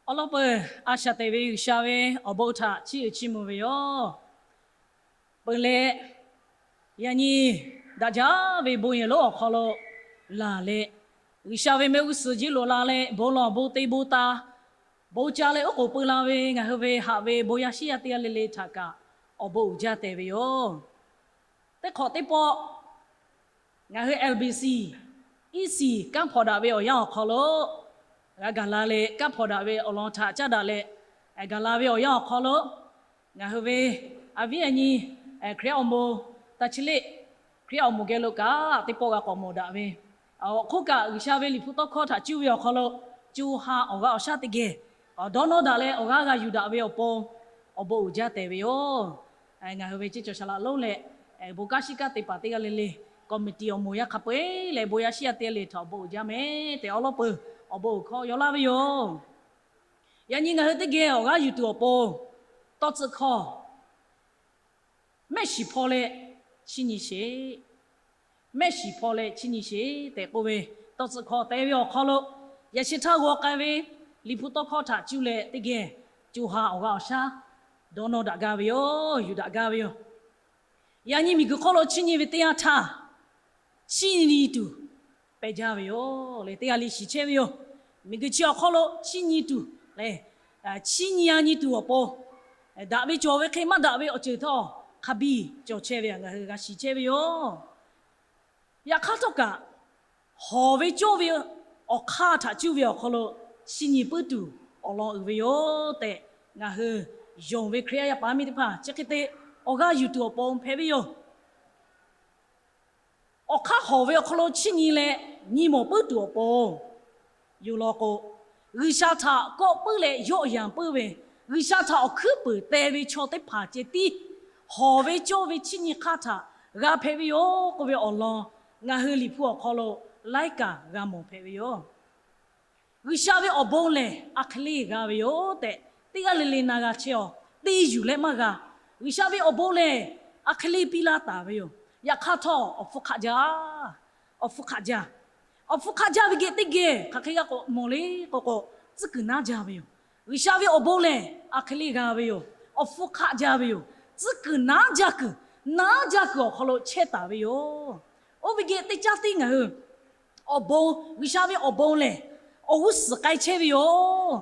Awˬ lawn peuˬ, a shaꞈ teꞈ ve G'uiˬsha ve awˬ bon htaꞈ chiˇ uiˍ chiˇ mvuh ve yoˬ. Peuˬ leh, yaꞈ nyi daꞈ jaˇ ve bon yehˬ lonˉ awˬ hk'aw lo laˬ leh, G'uiˬsha ve mehˆ g'uˇ suhˍ jiˇ loꞈ la leh bon lawˬ bon te bon taˍ, bon ca leh oˉ k'oˍ peu la ve ngaˬ hui ve haꞈ ve bon yaˇ shiˉ yaˇ teˇ g'aˇ le le htaꞈ kaꞈ awˬ bon uiˍ jaˇ tehꞈ ve yoˬ. Teˇ hk'awꞈ teˇ pawˆ ngaˬ hui L B C, E C kanˉ hpawnˬ daꞈ ve awˬ yanˇ awˬ hk'aw lo g'a gaˬ la leh, kanˉ hpawnˬ daꞈ ve awˬ lawn htaꞈ caˉ daꞈ leh gaˬ la ve awˬ yanˇ awˬ hk'aw lo, ngaˬ hui ve a viˉ a nyi Hkriꞈ yaˇ awˬ moˍ, taˇ chi leˆ Hkriꞈ yaˇ awˬ moˍ geh lo kaꞈ teˇ pawˆ g'a k'awꞈ mawˬ daꞈ ve, awˬ hk'oˆ kaꞈ G'uiˬsha ve Liꞈ hpu tawˇ hkawˇ htaꞈ cuˇ ve awˬ hk'aw lo, co ha awˬ g'aˇ awˬ shaˉ teˇ geh dawˇ nawˇ daꞈ leh awˬ g'aˇ g'a yuˬ daꞈ ve awˬ pon awˬ bon uiˍ jaˇ tehꞈ ve yoˬ. Ngaˬ hui ve ceˇ cawˬ shaˍ laꞈ lonˉ leh bon kanˉ shiˉ kanˉ te paˍ teˇ g'aˇ le le, committee awˬ moˍ yaˇ hk'a peu-eˬ leh bon yaˇ shiˉ yaˇ teˇ g'aˇ le htaꞈ awˬ bon uiˍ jaˇ mehˍ tehꞈ awˉ lawˉ peuˬ awˬ bon uiˍ hkawˇ yaw laˇ ve yoˬ. Yaꞈ nyi ngaˬ hui teˇ geh awˬ g'aˇ yuˬ tuˬ awˬ pon, tawˇ tcuhˆ hkawˇ, mehˆ shiˍ hpaw leh chiˇ nyi sheˍ. Mehˆ shiˍ hpaw leh chiˇ nyi sheˍ tehꞈ k'oˆ ve tawˇ tcuhˆ hkawˇ te ve awˬ hk'aw lo, yaꞈ sheh htaˇ g'aw k'ai ve Liꞈ hpu tawˇ hkawˇ htaꞈ cuˇ leh teˇ geh co ha awˬ g'aˇ awˬ shaˉ dawˇ nawˇ daꞈ gaˇ ve yoˬ, yuˬ daꞈ gaˇ ve yoˬ. Yaꞈ nyi miˬguiˬ hk'oˆ lo chiˇ nyi ve teˇ yanˇ htaˇ, chiˇ nyi tuˬ pehˬ jaˇ ve yoˬ leh teˇ g'aˇ le shiˍ chehˇ ve yoˬ. Miˬguiˬ chi awˬ hk'aw lo chiˇ nyi tuˬ leh chiˇ nyi a nyi tuˬ awˬ pon, daꞈ ve cawˬ ve hk'e maˇ daꞈ ve awˬ ceuˬ htawˇ hk'a biˇ cawˬ chehˇ ve htaꞈ ngaˬ hui g'a shiˍ chehˇ ve yoˬ. Yaꞈ hk'aˇ htawˇ kaꞈ, hawˬ ve cawˇ ve awˬ hk'aˇ htaꞈ cuˇ ve awˬ hk'aw lo chiˇ nyi puiˉ tuˬ awˬ lawn uiˍ ve yoˬ tehꞈ, ngaˬ hui yonˍ ve Hkriꞈ yaˇ yaˇ paˍ miˇ teˇ hpaˍ chi hk'e te awˬ g'aˇ yuˬ tuˬ awˬ pon hpehꞈ ve yoˬ. Awˬ hk'aˇ hawˬ ve awˬ hk'aw lo chiˇ nyi leh nyi mawˬ puiˉ tuˬ awˬ pon yoˬ law k'o, G'uiˬsha htaꞈ kawˆ puiˉ leh yawˆ yanˍ puiˉ ve, G'uiˬsha htaꞈ awˬ hkuiˉ puiˍ te ve chaw teˇ hpaˍ ceh tiˉ hawˬ ve cawˇ ve chiˇ nyi hk'aˇ htaꞈ g'a hpehꞈ ve yoˬ k'oˆ ve awˬ lawn ngaˬ hui Liꞈ hpu awˬ hk'aw lo laiˉ kaꞈ g'a mawˬ hpehꞈ ve yoˬ. G'uiˬsha ve awˬ bon lehˬ a hk'e le g'a ve yoˬ tehꞈ, teˇ g'aˇ le le na g'a chehˇ-aw. Te yuˬ leh maˇ g'a. G'uiˬsha ve awˬ bon lehˬ a hk'e le piˇ laˇ taˍ ve yoˬ. Yaꞈ hk'aˇ htawˇ awˬ hpfuhˇ hk'aˆ jaˇ. Awˬ hpfuhˇ hk'aˆ jaˇ. Awˬ hpfuhˇ hk'aˆ jaˇ ve geh teˇ geh hk'aˬ hk'e g'a k'awꞈ mawˬ le k'o k'o, tcuhˉ kuiˬ naˉ jaˇ ve yoˬ. G'uiˬsha ve awˬ bon lehˬ a hk'e le g'a ve yoˬ. Awˬ hpfuhˇ hk'aˆ jaˇ ve yoˬ. Tcuhˉ kuiˬ naˉ jaˇ kuiˬ, naˉ jaˇ kuiˬ awˬ hk'aw lo chehˇ taˍ ve yoˬ. Oˇ ve geh teˇ caˉ tiˉ ngaˬ hui awˬ bon, G'uiˬsha ve awˬ bon lehˬ awˬ g'uˇ suhˍ k'ai chehˇ ve yoˬ.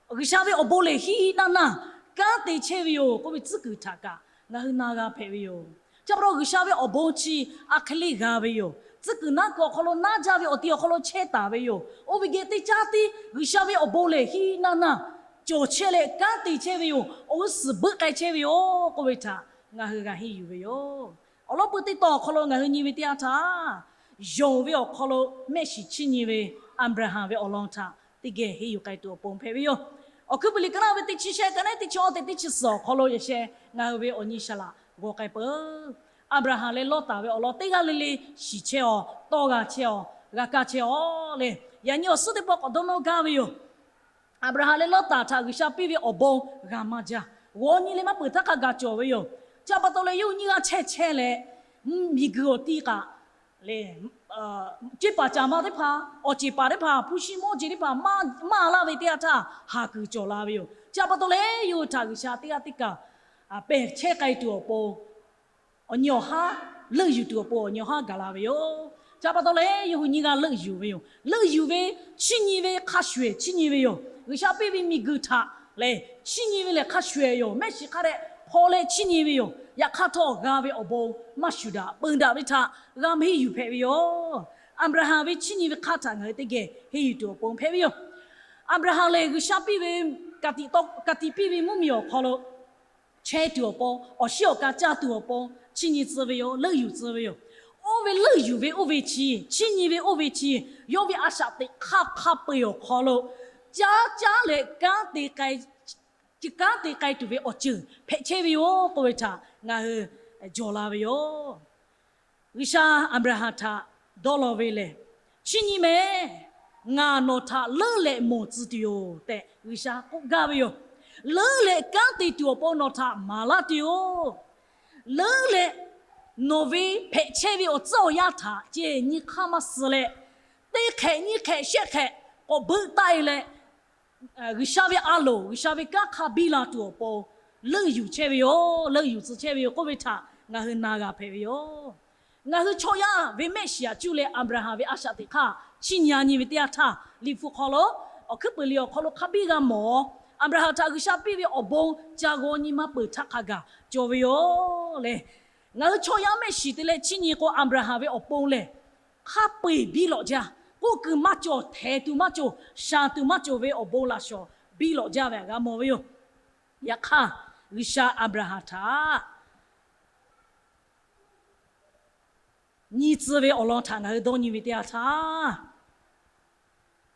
G'uiˬsha ve awˬ bon lehˬ hiˆ hiˆ naˇ naˇ kanˉ te chehˇ ve yoˬ k'oˆ ve tcuhˉ kuiˬ htaꞈ kaꞈ ngaˬ hui na g'a hpehꞈ ve yoˬ. Chi pa taw G'uiˬsha ve awˬ bon chi a hk'e le g'a ve yoˬ. Tcuhˉ kuiˬ naˉ kuiˬ awˬ hk'aw lo naˉ jaˇ ve awˬ ti awˬ hk'aw lo chehˇ taˍ ve yoˬ. Oˇ ve geh teˇ caˉ tiˉ G'uiˬsha ve awˬ bon lehˬ hiˆ hiˆ naˇ naˇ cawˬ chehˇ leh kanˉ te chehˇ ve yoˬ. Awˬ g'uˇ suhˍ beuˆ k'ai chehˇ ve yoˬ k'oˆ ve htaꞈ ngaˬ hui g'a henˇ yuˬ ve yoˬ. Awˬ lawn pui teˇ tawn awˬ hk'aw lo ngaˬ hui nyi ve teˇ yanˇ htaˇ, yonˍ ve awˬ hk'aw lo mehˆ shiˍ chiˇ nyi ve Aˍbraˍhanˍ ve awˬ lawn htaꞈ teˇ geh henˇ yuˬ k'ai tuˬ awˬ pon hpehꞈ ve yoˬ. Awˬ hkuiˉ puiˍ liꞈ ka naˆ ve teˇ chi shehˆ, ka naˆ teˇ chi awˇ tehꞈ teˇ chi suhˍ awˬ hk'aw lo yaꞈ sheh ngaˬ hui ve awˬ nyi shaˍ laꞈ g'aw k'ai peuˬ. Aˍbraˍhanˍ leh Lawˇtaˍ ve awˬ lawn teˇ g'aˇ le le shiˍ chehˇ-aw, tawˇ g'a chehˇ-aw, g'a kaˇ chehˇ-aw leh, yaꞈ nyi awˬ suhˉ teˇ pawˆ k'awꞈ dawˇ nawˇ gaˇ ve yoˬ. Aˍbraˍhanˍ leh Lawˇtaˍ htaꞈ G'uiˬsha piˇ ve awˬ bon g'a maˇ jaˇ. G'aw nyi leh maˇ peuˬ htaˇ hk'a gaˬ cawˬ ve yoˬ. Chi pa taw leh yawˇ hui nyiˇ g'aˇ chehˇ chehˇ leh, miˬguiˬ awˬ ti kaꞈ lehˬ, ceˇ paˍ caˍ ma teˇ hpaˍ, awˬ ceˬ paˍ teˇ hpaˍ, hpu shi mawˇ jeˬ teˇ hpaˍ maˇ laˇ ve teˇ yanˇ htaˇ, haˍ kuiˬ cawˬ la ve yoˬ. Chi pa taw leh yawˇ hui htaꞈ G'uiˬsha teˇ g'aˇ teˇ kaˬ pehˬ chehˇ k'ai tuˬ awˬ pon awˬ nyi awˬ haˉ leuˆ yuˬ tuˬ awˬ pon awˬ nyi awˬ haˉ gaˬ la ve yoˬ. Chi pa taw leh yawˇ hui nyiˇ g'aˇ leuˆ yuˬ ve yoˬ. Leuˆ yuˬ ve, chiˇ nyi ve hk'a shuˍ ehˍ chiˇ nyi ve yoˬ. G'uiˬsha piˇ ve miˬguiˬ htaꞈ lehˬ chiˇ nyi ve lehˬ hk'a shuˍ ehˍ yoˬ. Mehˆ shiˍ hk'a dehꞈ hpaw leh chiˇ nyi ve yoˬ. Yaꞈ hk'aˇ htawˇ g'a ve awˬ bon maˇ shuˍ daꞈ, peuˬ daꞈ ve htaꞈ g'a maˇ heˆ yuˬ hpehꞈ ve yoˬ. Aˍbraˍhanˍ ve chiˇ nyi ve hk'aˇ htaꞈ ngaˬ hui teˇ geh henˇ yuˬ tuˬ awˬ pon hpehꞈ ve yoˬ. Aˍbraˍhanˍ lehˬ G'uiˬsha piˇ ve ka tiꞈ piˇ ve mvuhˇmiˬ awˬ hk'aw lo chehˇ tuˬ awˬ pon, awˬ shiˉ awˬ ka caˇ tuˬ awˬ pon chiˇ nyi tcuh ve yoˬ, leuˆ yuˬ tcuh ve yoˬ. Oˇ ve leuˆ yuˬ ve oˇ ve chi, chiˇ nyi ve oˇ ve chi, yawˇ ve a shaꞈ teꞈ hk'aˇ hk'a peu-eˬ awˬ hk'aw lo caˉ caˉ leh kanˉ te k'ai, kanˉ te k'ai tuˬ ve awˬ ceuˬ hpehꞈ chehˇ ve yoˬ k'oˆ ve htaꞈ ngaˬ hui jawˬ la ve yoˬ. G'uiˬsha Aˍbraˍhanˍ htaꞈ dawˇ law ve lehˬ, chiˇ nyi mehˍ, ngaˬ nawˬ htaꞈ leuˆ leh mawˬ tcuh tuˬ yoˬ tehꞈ G'uiˬsha k'oˆ gaˇ ve yoˬ. Leuˆ leh kanˉ te tuˬ awˬ pon nawˬ htaꞈ maˍ laˇ tuˬ yoˬ. Leuˆ leh nawˬ ve hpehꞈ chehˇ ve awˬ tcuhˉ awˬ yanˇ htaꞈ ceh nyi hk'aˇ maˇ suh leh, teˇ hk'ehꞈ nyiˇ hk'ehꞈ shehˆ hk'ehꞈ k'awꞈ beuꞈ taˆ e leh, G'uiˬsha ve a loˍ, G'uiˬsha ve kanˉ hk'a biˇ la tuˬ awˬ pon leuˆ yuˬ chehˇ ve yoˬ. Leuˆ yuˬ tcuh chehˇ ve yoˬ k'oˆ ve htaꞈ ngaˬ hui na g'a hpehꞈ ve yoˬ. Ngaˬ hui chaw yaˇ ve mehˆ shiˍ aꞈ cuˇ leh Aˍbraˍhanˍ ve a shaꞈ teꞈ hk'aˇ chiˇ nyi a nyi ve teˇ yanˇ htaˇ, Liꞈ hpu hk'aw lo awˬ hkuiˉ peuˬ liꞈ awˬ hk'aw lo hk'a biˇ g'a mawˬ. Aˍbraˍhanˍ htaꞈ G'uiˬsha piˇ ve awˬ bon ca g'aw nyi ma peuˬ htaˇ hk'a gaˬ cawˬ ve yoˬ le. Ngaˬ hui chaw yaˇ mehˆ shiˍ te leh chiˇ nyi k'o, Aˍbraˍhanˍ ve awˬ pon lehˬ, hk'a peu-eˬ biˇ lawꞈ jaˇ. K'oˆ kuiˬ maˇ cawˬ, htehˍ tuˬ maˇ cawˬ, shaˍ tuˬ maˇ cawˬ ve awˬ bon laꞈ shawˍ biˇ lawꞈ jaˇ ve htaꞈ g'a mawˬ ve yoˬ. Yaꞈ hk'aˇ, G'uiˬsha Aˍbraˍhanˍ htaꞈ nyi tcuh ve awˬ lawn htaꞈ ngaˬ hui dawˇ nyi ve teˇ yanˇ htaˇ,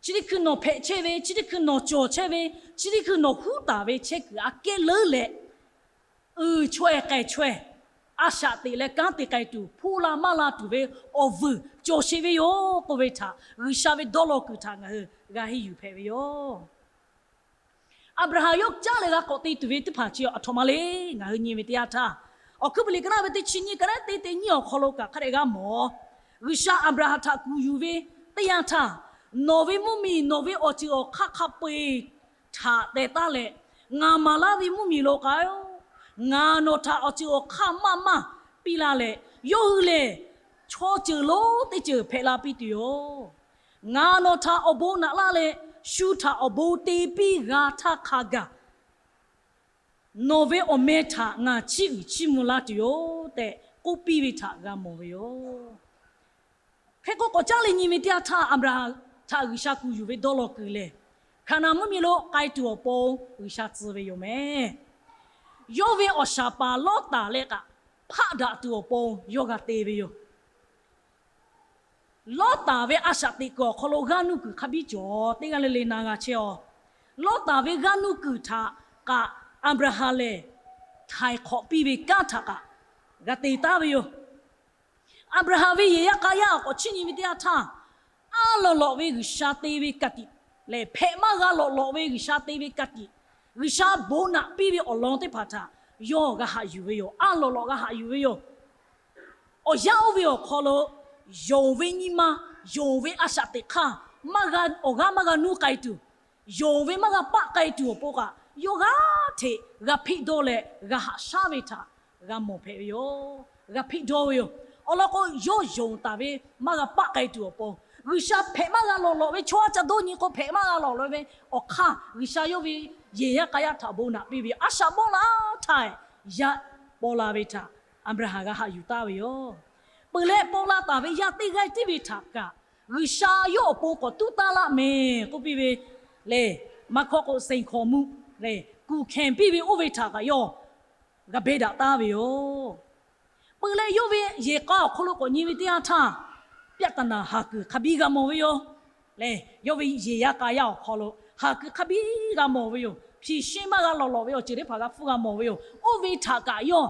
chi teˇ hkui nawˬ hpehꞈ chehˇ ve, chi teˇ hkui nawˬ cawˬ chehˇ ve, chi teˇ hkui nawˬ huˉ taˍ ve chehˇ kuiˬ aꞈ kehˉ leuˉ leh, uiˍ chaweh k'ai chaweh, a shaꞈ teꞈ leh kanˉ te k'ai tuˬ, hpuˇ la maˇ la tuˬ ve awˬ vuiˬ cawˬ sheˍ ve yoˬ k'oˆ ve htaꞈ G'uiˬsha ve dawˇ law kuiˬ htaꞈ ngaˬ hui g'a henˇ yuˬ hpehꞈ ve yoˬ. Aˍbraˍhanˍ yawˇ caˉ leh g'a k'awꞈ te tuˬ ve teˇ hpaˍ chi aˬ htoꞈ ma le. Ngaˬ hui nyi ve teˇ yanˇ htaˇ, awˬ hkuiˉ peuˬ liꞈ ka naˆ ve teˇ chi nyiˇ, ka naˆ teˇ teˇ nyiˇ awˬ hk'aw lo kaꞈ hk'a dehꞈ g'a mawˬ. G'uiˬsha Aˍbraˍhanˍ htaꞈ kuˬ yuˬ ve teˇ yanˇ htaˇ, nawˬ ve mvuhˇmiˬ, nawˬ ve awˬ ceuˬ awˬ hk'aˇ hk'a peu-eˬ htaꞈ teh taˉ leh, ngaˬ maˍ laˇ ve mvuhˇmiˬ lo k'ai-o. Ngaˬ nawˬ htaꞈ awˬ ceuˬ awˬ hk'aˇ maˇ maˇ piˇ laˇ leh, yawˇ hui lehˬ chaw ceuˬ lonˉ teˇ ceuˬ hpehꞈ la piˇ tuˬ yoˬ. Ngaˬ nawˬ htaꞈ awˬ bon naꞈ laˇ leh, shu htaꞈ awˬ bon te piˇ g'a htaˇ hk'a gaˬ, nawˬ ve awˬ meh htaꞈ ngaˬ chiˇ uiˍ chiˇ mvuh laˇ tuˬ yoˬ tehꞈ k'oˆ piˇ ve htaꞈ g'a mawˬ ve yoˬ. Hk'e k'o, k'awꞈ caˉ leh nyi ve teˇ yanˇ htaˇ, Aˍbraˍhanˍ htaꞈ G'uiˬsha kuˬ yuˬ ve dawˇ law kuiˬ lehˬ, Hkaˍnanˍ mvuhˇmiˬ lo k'ai tuˬ awˬ pon G'uiˬsha tcuh ve yoˬ mehˍ. Yawˇ ve awˬ shaˍ paˍ Lawˇtaˍ leh kaꞈ hpaˆ daꞈ tuˬ awˬ pon yawˇ g'a te ve yoˬ. Lawˇtaˍ ve a shaꞈ teꞈ kuiˬ awˬ hk'aw lo g'aˇ nuˇ kuiˬ hk'a biˇ cawˬ. Teˇ g'aˇ le le na g'a chehˇ-a. Lawˇtaˍ ve g'aˇ nuˇ kuiˬ htaꞈ kaꞈ Aˍbraˍhanˍ lehˬ htaiˍ hk'awꞈ piˇ ve kanˉ htaꞈ kaꞈ g'a te taˉ ve yoˬ. Aˍbraˍhanˍ ve yehˬ yaˇ k'a yaˇ awˬ k'awꞈ chiˇ nyi ve teˇ yanˇ htaˇ, a lawꞈ lawꞈ ve G'uiˬsha te ve ka tiꞈ lehˬ, hpehꞈ maˇ g'a lawꞈ lawꞈ ve G'uiˬsha te ve ka tiꞈ, G'uiˬsha bon naꞈ piˇ ve awˬ lawn teˇ hpaˍ htaꞈ yawˇ g'a haꞈ yuˬ ve yoˬ. A lawꞈ lawꞈ g'a haꞈ yuˬ ve yoˬ. Awˬ yanˇ oˇ ve awˬ hk'aw lo yonˍ ve nyi ma, yonˍ ve a shaꞈ teꞈ hk'aˇ, awˬ g'aˇ maˇ g'a nuˇ k'ai tuˬ, yonˍ ve maˇ g'a paˆ k'ai tuˬ awˬ pon kaꞈ, yawˇ g'aˇ hteꞈ g'a hpeˆ dawˇ leh g'a haꞈ shaˉ ve htaꞈ g'a mawˬ hpehꞈ ve yoˬ. G'a hpeˆ dawˇ ve yoˬ. Awˬ lawn k'o, yawˇ yonˍ taˍ ve maˇ g'a paˆ k'ai tuˬ awˬ pon, G'uiˬsha hpehꞈ maˇ g'a lawꞈ lawꞈ ve, chaw aˇ ca dawˇ nyi k'o hpehꞈ maˇ g'a lawꞈ lawꞈ ve awˬ hk'aˇ, G'uiˬsha yawˇ ve yehˬ yaˇ k'a yaˇ htaꞈ bon naꞈ piˇ ve a shaꞈ mawˇ la htaˇ yaˇ paw la ve htaꞈ Aˍbraˍhanˍ g'a haꞈ yuˬ taˍ ve yoˬ. Peuˬ leh paw la taˍ ve yaˇ teˇ g'aˇ tiˉ ve htaꞈ kaꞈ G'uiˬsha yawˇ awˬ pon k'awꞈ tuˉ taˉ laˇ mehˍ k'oˆ piˇ ve lehˬ, maˇ hkawˇ k'o, seˍ hkawnˍ mvuh lehˬ kuˬ hkanˍ piˇ ve oˇ ve htaꞈ kaꞈ yawˇ g'a beh daꞈ taˍ ve yoˬ. Peuˬ leh yawˇ ve yehˬ k'a awˬ hk'aw lo k'awꞈ nyi ve teˇ yanˇ htaˇ, ပြဿနာ haˍ kuiˬ hk'a biˇ g'a mawˬ ve yoˬ. Lehˬ, yawˇ ve yehˬ yaˇ k'a yaˇ awˬ hk'aw lo haˍ kuiˬ hk'a biˇ g'a mawˬ ve yoˬ. ဖြေရှင်း maˇ g'a lawꞈ lawꞈ ve awˬ ceuˬ teˇ hpaˍ g'a hpfuhˇ g'a mawˬ ve yoˬ. Oˇ ve htaꞈ kaꞈ yawˇ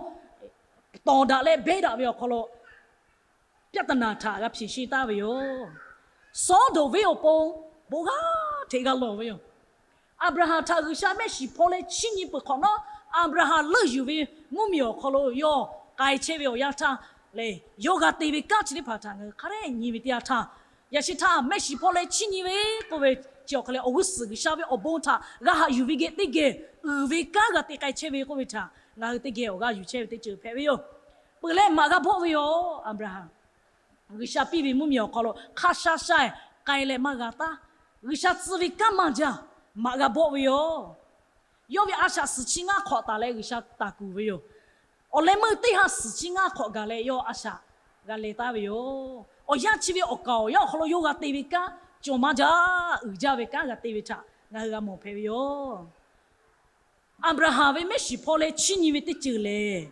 tawˍ daꞈ leh beh daꞈ ve awˬ hk'aw lo ပြဿနာ htaꞈ g'a ဖြေရှင်း taˍ ve yoˬ. Sawˉdonˍ venˇ awˬ pon bon g'aˇ hteꞈ g'a lawˬ ve yoˬ. Aˍbraˍhanˍ htaꞈ G'uiˬsha mehˆ shiˍ hpaw leh chiˇ nyi peuˬ hk'awꞈ nawˉ, Aˍbraˍhanˍ leuˆ yuˬ ve mvuhˇmiˬ awˬ hk'aw lo yawˇ k'ai chehˇ ve awˬ yanˇ htaˇ lehˬ, yawˇ g'a te ve kanˉ chi teˇ hpaˍ htaꞈ ngaˬ hui hk'a dehꞈ nyi ve teˇ yanˇ htaˇ, yaꞈ shi htaˇ mehˆ shiˍ hpaw leh chiˇ nyi ve k'oˆ ve chi awˬ hk'a lehˬ, awˬ g'uˇ suhˍ G'uiˬsha ve awˬ bon htaꞈ g'a haꞈ yuˬ ve geh teˇ geh uiˍ ve kanˉ g'a te k'ai chehˇ ve k'oˆ ve htaꞈ ngaˬ hui teˇ geh awˬ g'aˇ yuˬ chehˇ ve teˇ ceuˬ hpehꞈ ve yoˬ. Peuˬ leh maꞈ g'a bawˆ ve yoˬ. Aˍbraˍhanˍ G'uiˬsha piˇ ve mvuhˇmiˬ awˬ hk'aw lo hk'a sha sha-eˬ k'ai leh maˇ g'a taˉ. G'uiˬsha tcuh ve kanˉ maˇ jaˇ, maꞈ g'a bawˆ ve yoˬ. Yawˇ ve a shaꞈ suhˍ chi ngaˇ hk'awꞈ taˍ leh G'uiˬsha taˍ kuˬ ve yoˬ. Awˬ leh meuˇ teˇ ha suhˍ chi ngaˇ hk'awꞈ gaˬ leh yawˇ a shaꞈ g'a leh taˉ ve yoˬ. Awˬ yanˇ chi ve awˬ kaˍ awˬ yanˇ awˬ hk'aw lo yawˇ g'a te ve kanˉ cawˬ maˇ jaˇ, uiˍ jaˇ ve kanˉ g'a te ve htaꞈ ngaˬ hui g'a mawˬ hpehꞈ ve yoˬ. Aˍbraˍhanˍ ve mehˆ shiˍ hpaw leh chiˇ nyi ve teˇ ceuˬ lehˬ,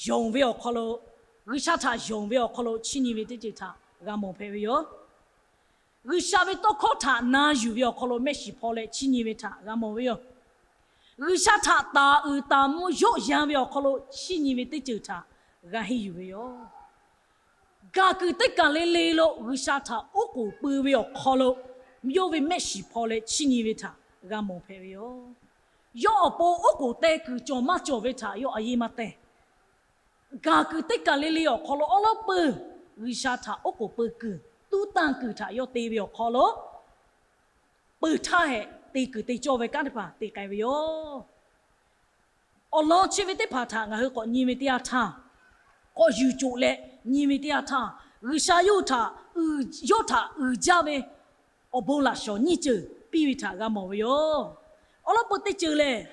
yonˍ ve awˬ hk'aw lo, G'uiˬsha htaꞈ yonˍ ve awˬ hk'aw lo chiˇ nyi ve teˇ ceuˬ htaꞈ g'a mawˬ hpehꞈ ve yoˬ. G'uiˬsha ve tawˇ hkawˇ htaꞈ na yuˬ ve awˬ hk'aw lo mehˆ shiˍ hpaw leh chiˇ nyi ve htaꞈ g'a mawˬ ve yoˬ. G'uiˬsha htaꞈ taˍ uiˍ taˍ mvuh yawˆ yan ve awˬ hk'aw lo chiˇ nyi ve teˇ ceuˬ htaꞈ g'a henˇ yuˬ ve yoˬ. Gaˬ kuiˬ teˇ kaˬ le le lo G'uiˬsha htaꞈ oˉ k'oˍ pui ve awˬ hk'aw lo, yawˇ ve mehˆ shiˍ hpaw leh chiˇ nyi ve htaꞈ g'a mawˬ hpehꞈ ve yoˬ. Yawˇ awˬ pon oˉ k'oˍ teh kuiˬ cawˬ maˇ cawˬ ve htaꞈ yawˇ a yeˇ maˇ teh. Gaˬ kuiˬ teˇ kaˬ le le awˬ hk'aw lo awˉ lawˉ peuˬ G'uiˬsha htaꞈ oˉ k'oˍ pui kuiˬ, tuˉ tanˇ kuiˬ htaꞈ yawˇ te ve awˬ hk'aw lo, peuˬ htaˇ hehꞈ te kuiˬ te cawˇ ve kanˉ teˇ hpaˍ te k'ai ve yoˬ. Awˬ lawn chi ve teˇ hpaˍ htaꞈ ngaˬ hui k'awꞈ nyi ve teˇ yanˇ htaˇ, k'awꞈ yuˬ coꞈ leh nyi ve teˇ yanˇ htaˇ, G'uiˬsha yawˇ htaꞈ, yawˇ htaꞈ uiˍ jaˇ ve awˬ bon laꞈ shawˍ nyiˇ ceuˬ piˇ ve htaꞈ g'a mawˬ ve yoˬ. Awˬ lawn peuˬ teˇ ceuˬ lehˬ,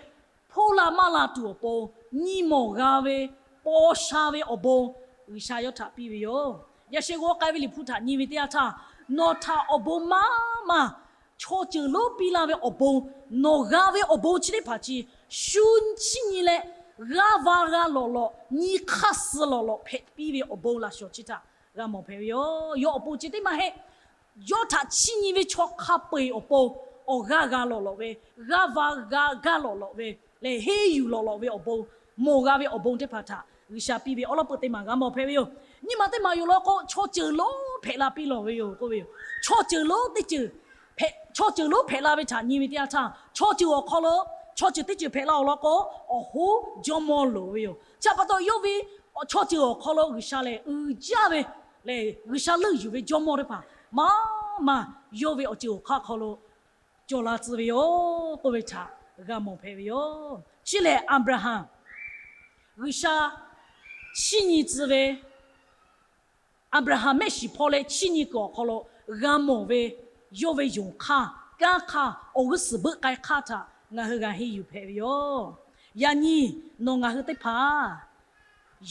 hpoˇ la maˇ la tuˬ awˬ pon, nyi mawˬ g'a ve, paw sha ve awˬ bon G'uiˬsha yawˇ htaꞈ piˇ ve yoˬ. Yaꞈ sheh g'aw k'ai ve Liꞈ hpu htaꞈ nyi ve teˇ yanˇ htaˇ, nawˬ htaꞈ awˬ bon maˇ maˇ, chaw ceuˬ lonˉ piˇ laˇ ve awˬ bon, nawˬ g'a ve awˬ bon chi teˇ hpaˍ chi shu chiˇ nyi leh, g'aˇ va g'a lawꞈ lawꞈ, nyi hk'aˇ suh lawꞈ lawꞈ hpehꞈ piˇ ve awˬ bon laꞈ shawˍ chi htaꞈ g'a mawˬ hpehꞈ ve yoˬ. Yawˇ awˬ pon chi teˇ maˇ heˆ. Yawˇ htaꞈ chiˇ nyi ve chaw hk'a peu-eˬ awˬ pon awˬ g'aˇ g'a lawꞈ lawꞈ ve, g'aˇ va g'a g'a lawꞈ lawꞈ ve lehˬ, henˇ yuˬ lawꞈ lawꞈ ve awˬ bon, mawˬ g'a ve awˬ bon teˇ hpaˍ htaꞈ G'uiˬsha piˇ ve awˬ lawn peuˬ teˇ maˬ g'a mawˬ hpehꞈ ve yoˬ. Nyi ma teˇ maˬ yoˬ law k'o, chaw ceuˬ lonˉ hpehꞈ la piˇ lawˬ ve yoˬ k'oˆ ve yoˬ. Chaw ceuˬ lonˉ teˇ ceuˬ, chaw ceuˬ lonˉ hpehꞈ la ve htaꞈ nyi ve teˇ yanˇ htaˇ, chaw ceuˬ awˬ hk'aw lo, chaw ceuˬ teˇ ceuˬ hpehꞈ la awˬ lawn k'o, awˬ hoˉ jawˇmawˇ loˍ ve yoˬ. Chi pa taw yawˇ ve chaw ceuˬ awˬ hk'aw lo G'uiˬsha lehˬ uiˍ jaˇ ve lehˬ, G'uiˬsha leuˆ yuˬ ve jawˇmawˇ teˇ hpaˍ maˇ maˇ yawˇ ve awˬ ceuˬ awˬ hk'aˇ hk'aw lo cawˬ la tcuh ve yoˬ k'oˆ ve htaꞈ g'a mawˬ hpehꞈ ve yoˬ. Chi lehˬ, Aˍbraˍhanˍ G'uiˬsha chiˇ nyi tcuh ve, Aˍbraˍhanˍ mehˆ shiˍ hpawˇ leh chiˇ nyi kuiˬ awˬ hk'aw lo g'a mawˬ ve yawˇ ve yonˍ hk'aˇ, kanˉ hk'aˇ, awˬ g'uˇ suhˍ beuˆ k'ai hk'aˇ htaꞈ ngaˬ hui g'a henˇ yuˬ hpehꞈ ve yoˬ. Yaꞈ nyi nawˬ ngaˬ hui teˇ hpaˍ,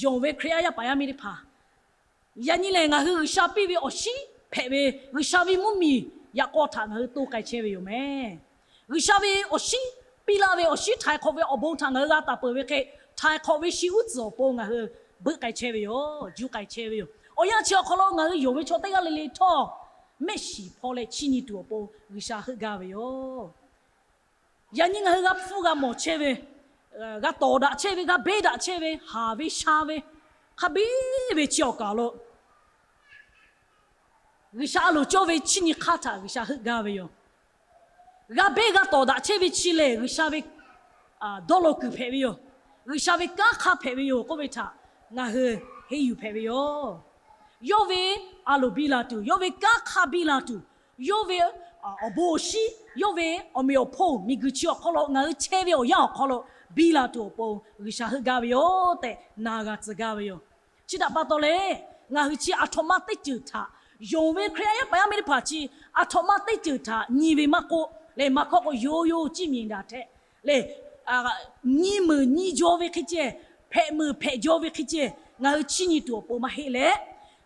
yonˍ ve Hkriꞈ yaˇ yaˇ paˍ yaˇ miˇ teˇ hpaˍ, yaꞈ nyi lehˬ ngaˬ hui G'uiˬsha piˇ ve awˬ shinˉ hpehꞈ ve G'uiˬsha ve mvuhˇmiˬ yaꞈ k'aw htaꞈ ngaˬ hui to k'ai chehˇ ve yoˬ mehˍ. G'uiˬsha ve awˬ shinˉ piˇ laˇ ve awˬ shinˉ htaiˍ hk'awꞈ ve awˬ bon htaꞈ ngaˬ hui g'a taˍ peuˬ ve hk'e, htaiˍ hk'awꞈ ve shi uˉ tcuhˍ awˬ pon ngaˬ hui beuˆ k'ai chehˇ ve yoˬ, juˇ k'ai chehˇ ve yoˬ. Awˬ yanˇ chi awˬ hk'aw lo ngaˬ hui yonˍ ve chaw teˇ g'aˇ le le htawˇ, mehˆ shiˍ hpawˇ leh chiˇ nyi tuˬ awˬ pon G'uiˬsha heuˆ gaˇ ve yoˬ. Yaꞈ nyi ngaˬ hui g'a hpfuhˇ g'a mawˬ chehˇ ve, g'a tawˍ daꞈ chehˇ ve, g'a beˇ daꞈ chehˇ ve, haˍ ve sha ve, hk'a biˇ ve chi awˬ kaˬ lo G'uiˬsha a loˍ cawˇ ve chiˇ nyi hk'aˇ htaꞈ G'uiˬsha heuˆ gaˇ ve yoˬ. G'a beˇ g'a tawˍ daꞈ chehˇ ve chi lehˬ, G'uiˬsha ve dawˇ law kuiˬ hpehꞈ ve yoˬ. G'uiˬsha ve kanˉ hk'aˇ hpehꞈ ve yoˬ k'oˆ ve htaꞈ ngaˬ hui henˇ yuˬ hpehꞈ ve yoˬ. Yawˇ ve a loˍ biˇ la tuˬ, yawˇ ve kanˉ hk'aˇ biˇ la tuˬ, yawˇ ve awˬ bon awˬ shinˉ, yawˇ ve awˬ meꞈ awˬ hponˇ miˬguiˬ chi awˬ hk'aw lo ngaˬ hui chehˇ ve awˬ yanˇ awˬ hk'aw lo biˇ la tuˬ awˬ pon G'uiˬsha heuˆ gaˇ ve yoˬ tehꞈ na g'a tcuh gaˇ ve yoˬ. Chi htaꞈ pa taw leh, ngaˬ hui chi aˬ htoꞈ ma teˇ ceuˬ htaꞈ, yonˍ ve Hkriꞈ yaˇ yaˇ paˍ yaˇ miˇ teˇ hpaˍ chi aˬ htoꞈ ma teˇ ceuˬ htaꞈ nyi ve maˇ k'oˆ leh, maˇ hkawˇ k'o yoˬ yoˬ ciˇ miˬ daꞈ htaꞈ leh, nyi meunˍ nyi jaw ve hk'e ceh, hpehꞈ meunˍ hpehꞈ jaw ve hk'e ceh ngaˬ hui chiˇ nyi tuˬ awˬ pon maˇ heˆ leh,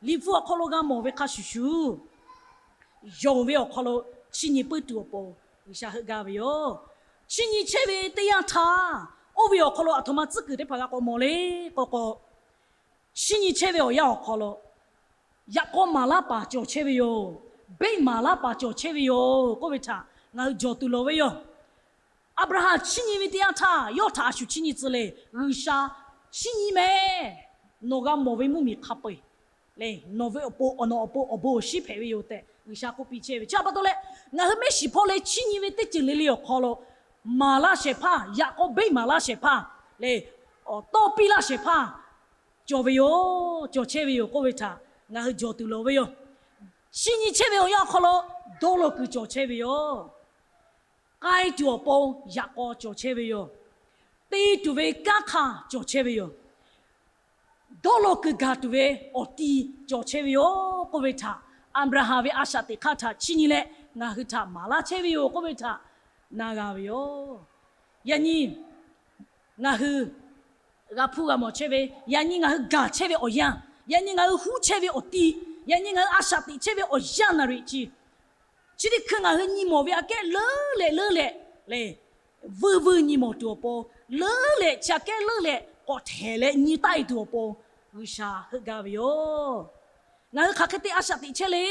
Liꞈ hpu awˬ hk'aw lo g'a mawˬ ve hk'a shuˍ shuˍ, yonˍ ve awˬ hk'aw lo chiˇ nyi puiˉ tuˬ awˬ pon G'uiˬsha heuˆ gaˇ ve yoˬ. Chiˇ nyi chehˇ ve teˇ yanˇ htaˇ, oˇ ve awˬ hk'aw lo aˬ htoꞈ ma tcuhˉ kuiˬ teˇ hpaˍ g'a k'awꞈ mawˬ le k'o k'o, chiˇ nyi chehˇ ve awˬ yanˇ awˬ hk'aw lo yaꞈ k'aw maˍ laˇ paˍ cawˬ chehˇ ve yoˬ. Beˆ maˍ laˇ paˍ cawˬ chehˇ ve yoˬ k'oˆ ve htaꞈ ngaˬ hui jawˬ tuˬ lawˬ ve yoˬ. Aˍbraˍhanˍ chiˇ nyi ve teˇ yanˇ htaˇ, yawˇ htaꞈ a shu chiˇ nyi tcuh le. G'uiˬsha chiˇ nyi mehˍ. Nawˬ g'a mawˬ ve mvuhˇmiˬ hk'a peu-eˬ lehˬ, nawˬ ve awˬ pon, awˬ nawˬ awˬ pon awˬ bon awˬ shinˉ hpehꞈ ve yoˬ tehꞈ G'uiˬsha k'oˆ piˇ chehˇ ve. Chi pa taw leh, ngaˬ hui mehˆ shiˍ hpawˇ leh chiˇ nyi ve teˇ ceuˬ le le awˬ hk'aw lo maˍ laˇ shehˍ hpaˇ, yaꞈ k'aw beˆ maˍ laˇ shehˍ hpaˇ lehˬ, tawˇ piˇ laˇ shehˍ hpaˇ cawˬ ve yoˬ, cawˬ chehˇ ve yoˬ k'oˆ ve htaꞈ ngaˬ hui jawˬ tuˬ lawˬ ve yoˬ. Chiˇ nyi chehˇ ve awˬ yanˇ awˬ hk'aw lo dawˇ law kuiˬ cawˬ chehˇ ve yoˬ. K'ai tuˬ awˬ pon yaꞈ k'aw cawˬ chehˇ ve yoˬ. Te tuˬ ve kanˉ hk'aˇ cawˬ chehˇ ve yoˬ. Dawˇ law kuiˬ gaˬ tuˬ ve awˬ ti cawˬ chehˇ ve yoˬ k'oˆ ve htaꞈ, Aˍbraˍhanˍ ve a shaꞈ teꞈ hk'aˇ htaꞈ chiˇ nyi leh ngaˬ hui htaꞈ maˍ laˇ chehˇ ve yoˬ k'oˆ ve htaꞈ na g'a ve yoˬ. Yaꞈ nyi ngaˬ hui g'a hpuˇ g'a mawˬ chehˇ ve, yaꞈ nyi ngaˬ hui gaˬ chehˇ ve awˬ yanˇ, yaꞈ nyi ngaˬ hui huˉ chehˇ ve awˬ ti, yaꞈ nyi ngaˬ hui a shaꞈ teꞈ chehˇ ve awˬ yanˇ naˍ riˍ chi, chi teˇ hkui ngaˬ hui nyi mawˬ ve aꞈ kehˉ leuˉ leh leuˉ leh lehˬ, vuiˇ vuiˇ nyi mawˬ tuˬ awˬ pon, leuˉ leh chi aꞈ kehˉ leuˉ leh k'awꞈ htehˍ leh nyi taˆ-e tuˬ awˬ pon G'uiˬsha heuˆ gaˇ ve yoˬ. Ngaˬ hui hk'aˬ hk'e te a shaꞈ teꞈ chehˇ le.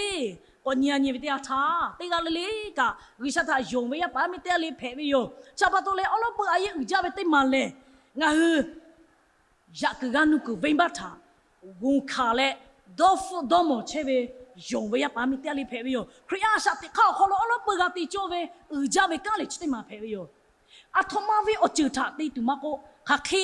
K'awꞈ nyi a nyi ve teˇ yanˇ htaˇ, teˇ g'aˇ le le kaꞈ G'uiˬsha htaꞈ yonˍ ve yaˇ paˍ yaˇ miˇ teˇ g'aˇ le hpehꞈ ve yoˬ. Chi pa taw leh awˉ lawˉ peuˬ a yehˬ uiˍ jaˇ ve teˇ maˬ lehˬ, ngaˬ hui yaꞈ kuiˬ g'aˇ nuˇ kuiˬ venˇbaˆ htaꞈ g'onˍ hkanˍ leh dawˇ hpfuhˆ dawˇ mawˬ chehˇ ve yonˍ ve yaˇ paˍ yaˇ miˇ teˇ g'aˇ le hpehꞈ ve yoˬ. Hkriꞈ yaˇ a shaꞈ teꞈ hk'aˇ awˬ hk'aw lo awˉ lawˉ peuˬ g'a te cawˇ ve uiˍ jaˇ ve kanˉ lehˬ chi teˇ maˬ hpehꞈ ve yoˬ. Aˬ htoꞈ ma ve awˬ ceuˬ htaꞈ te tuˬ maˇ k'oˆ, hk'aˬ hk'e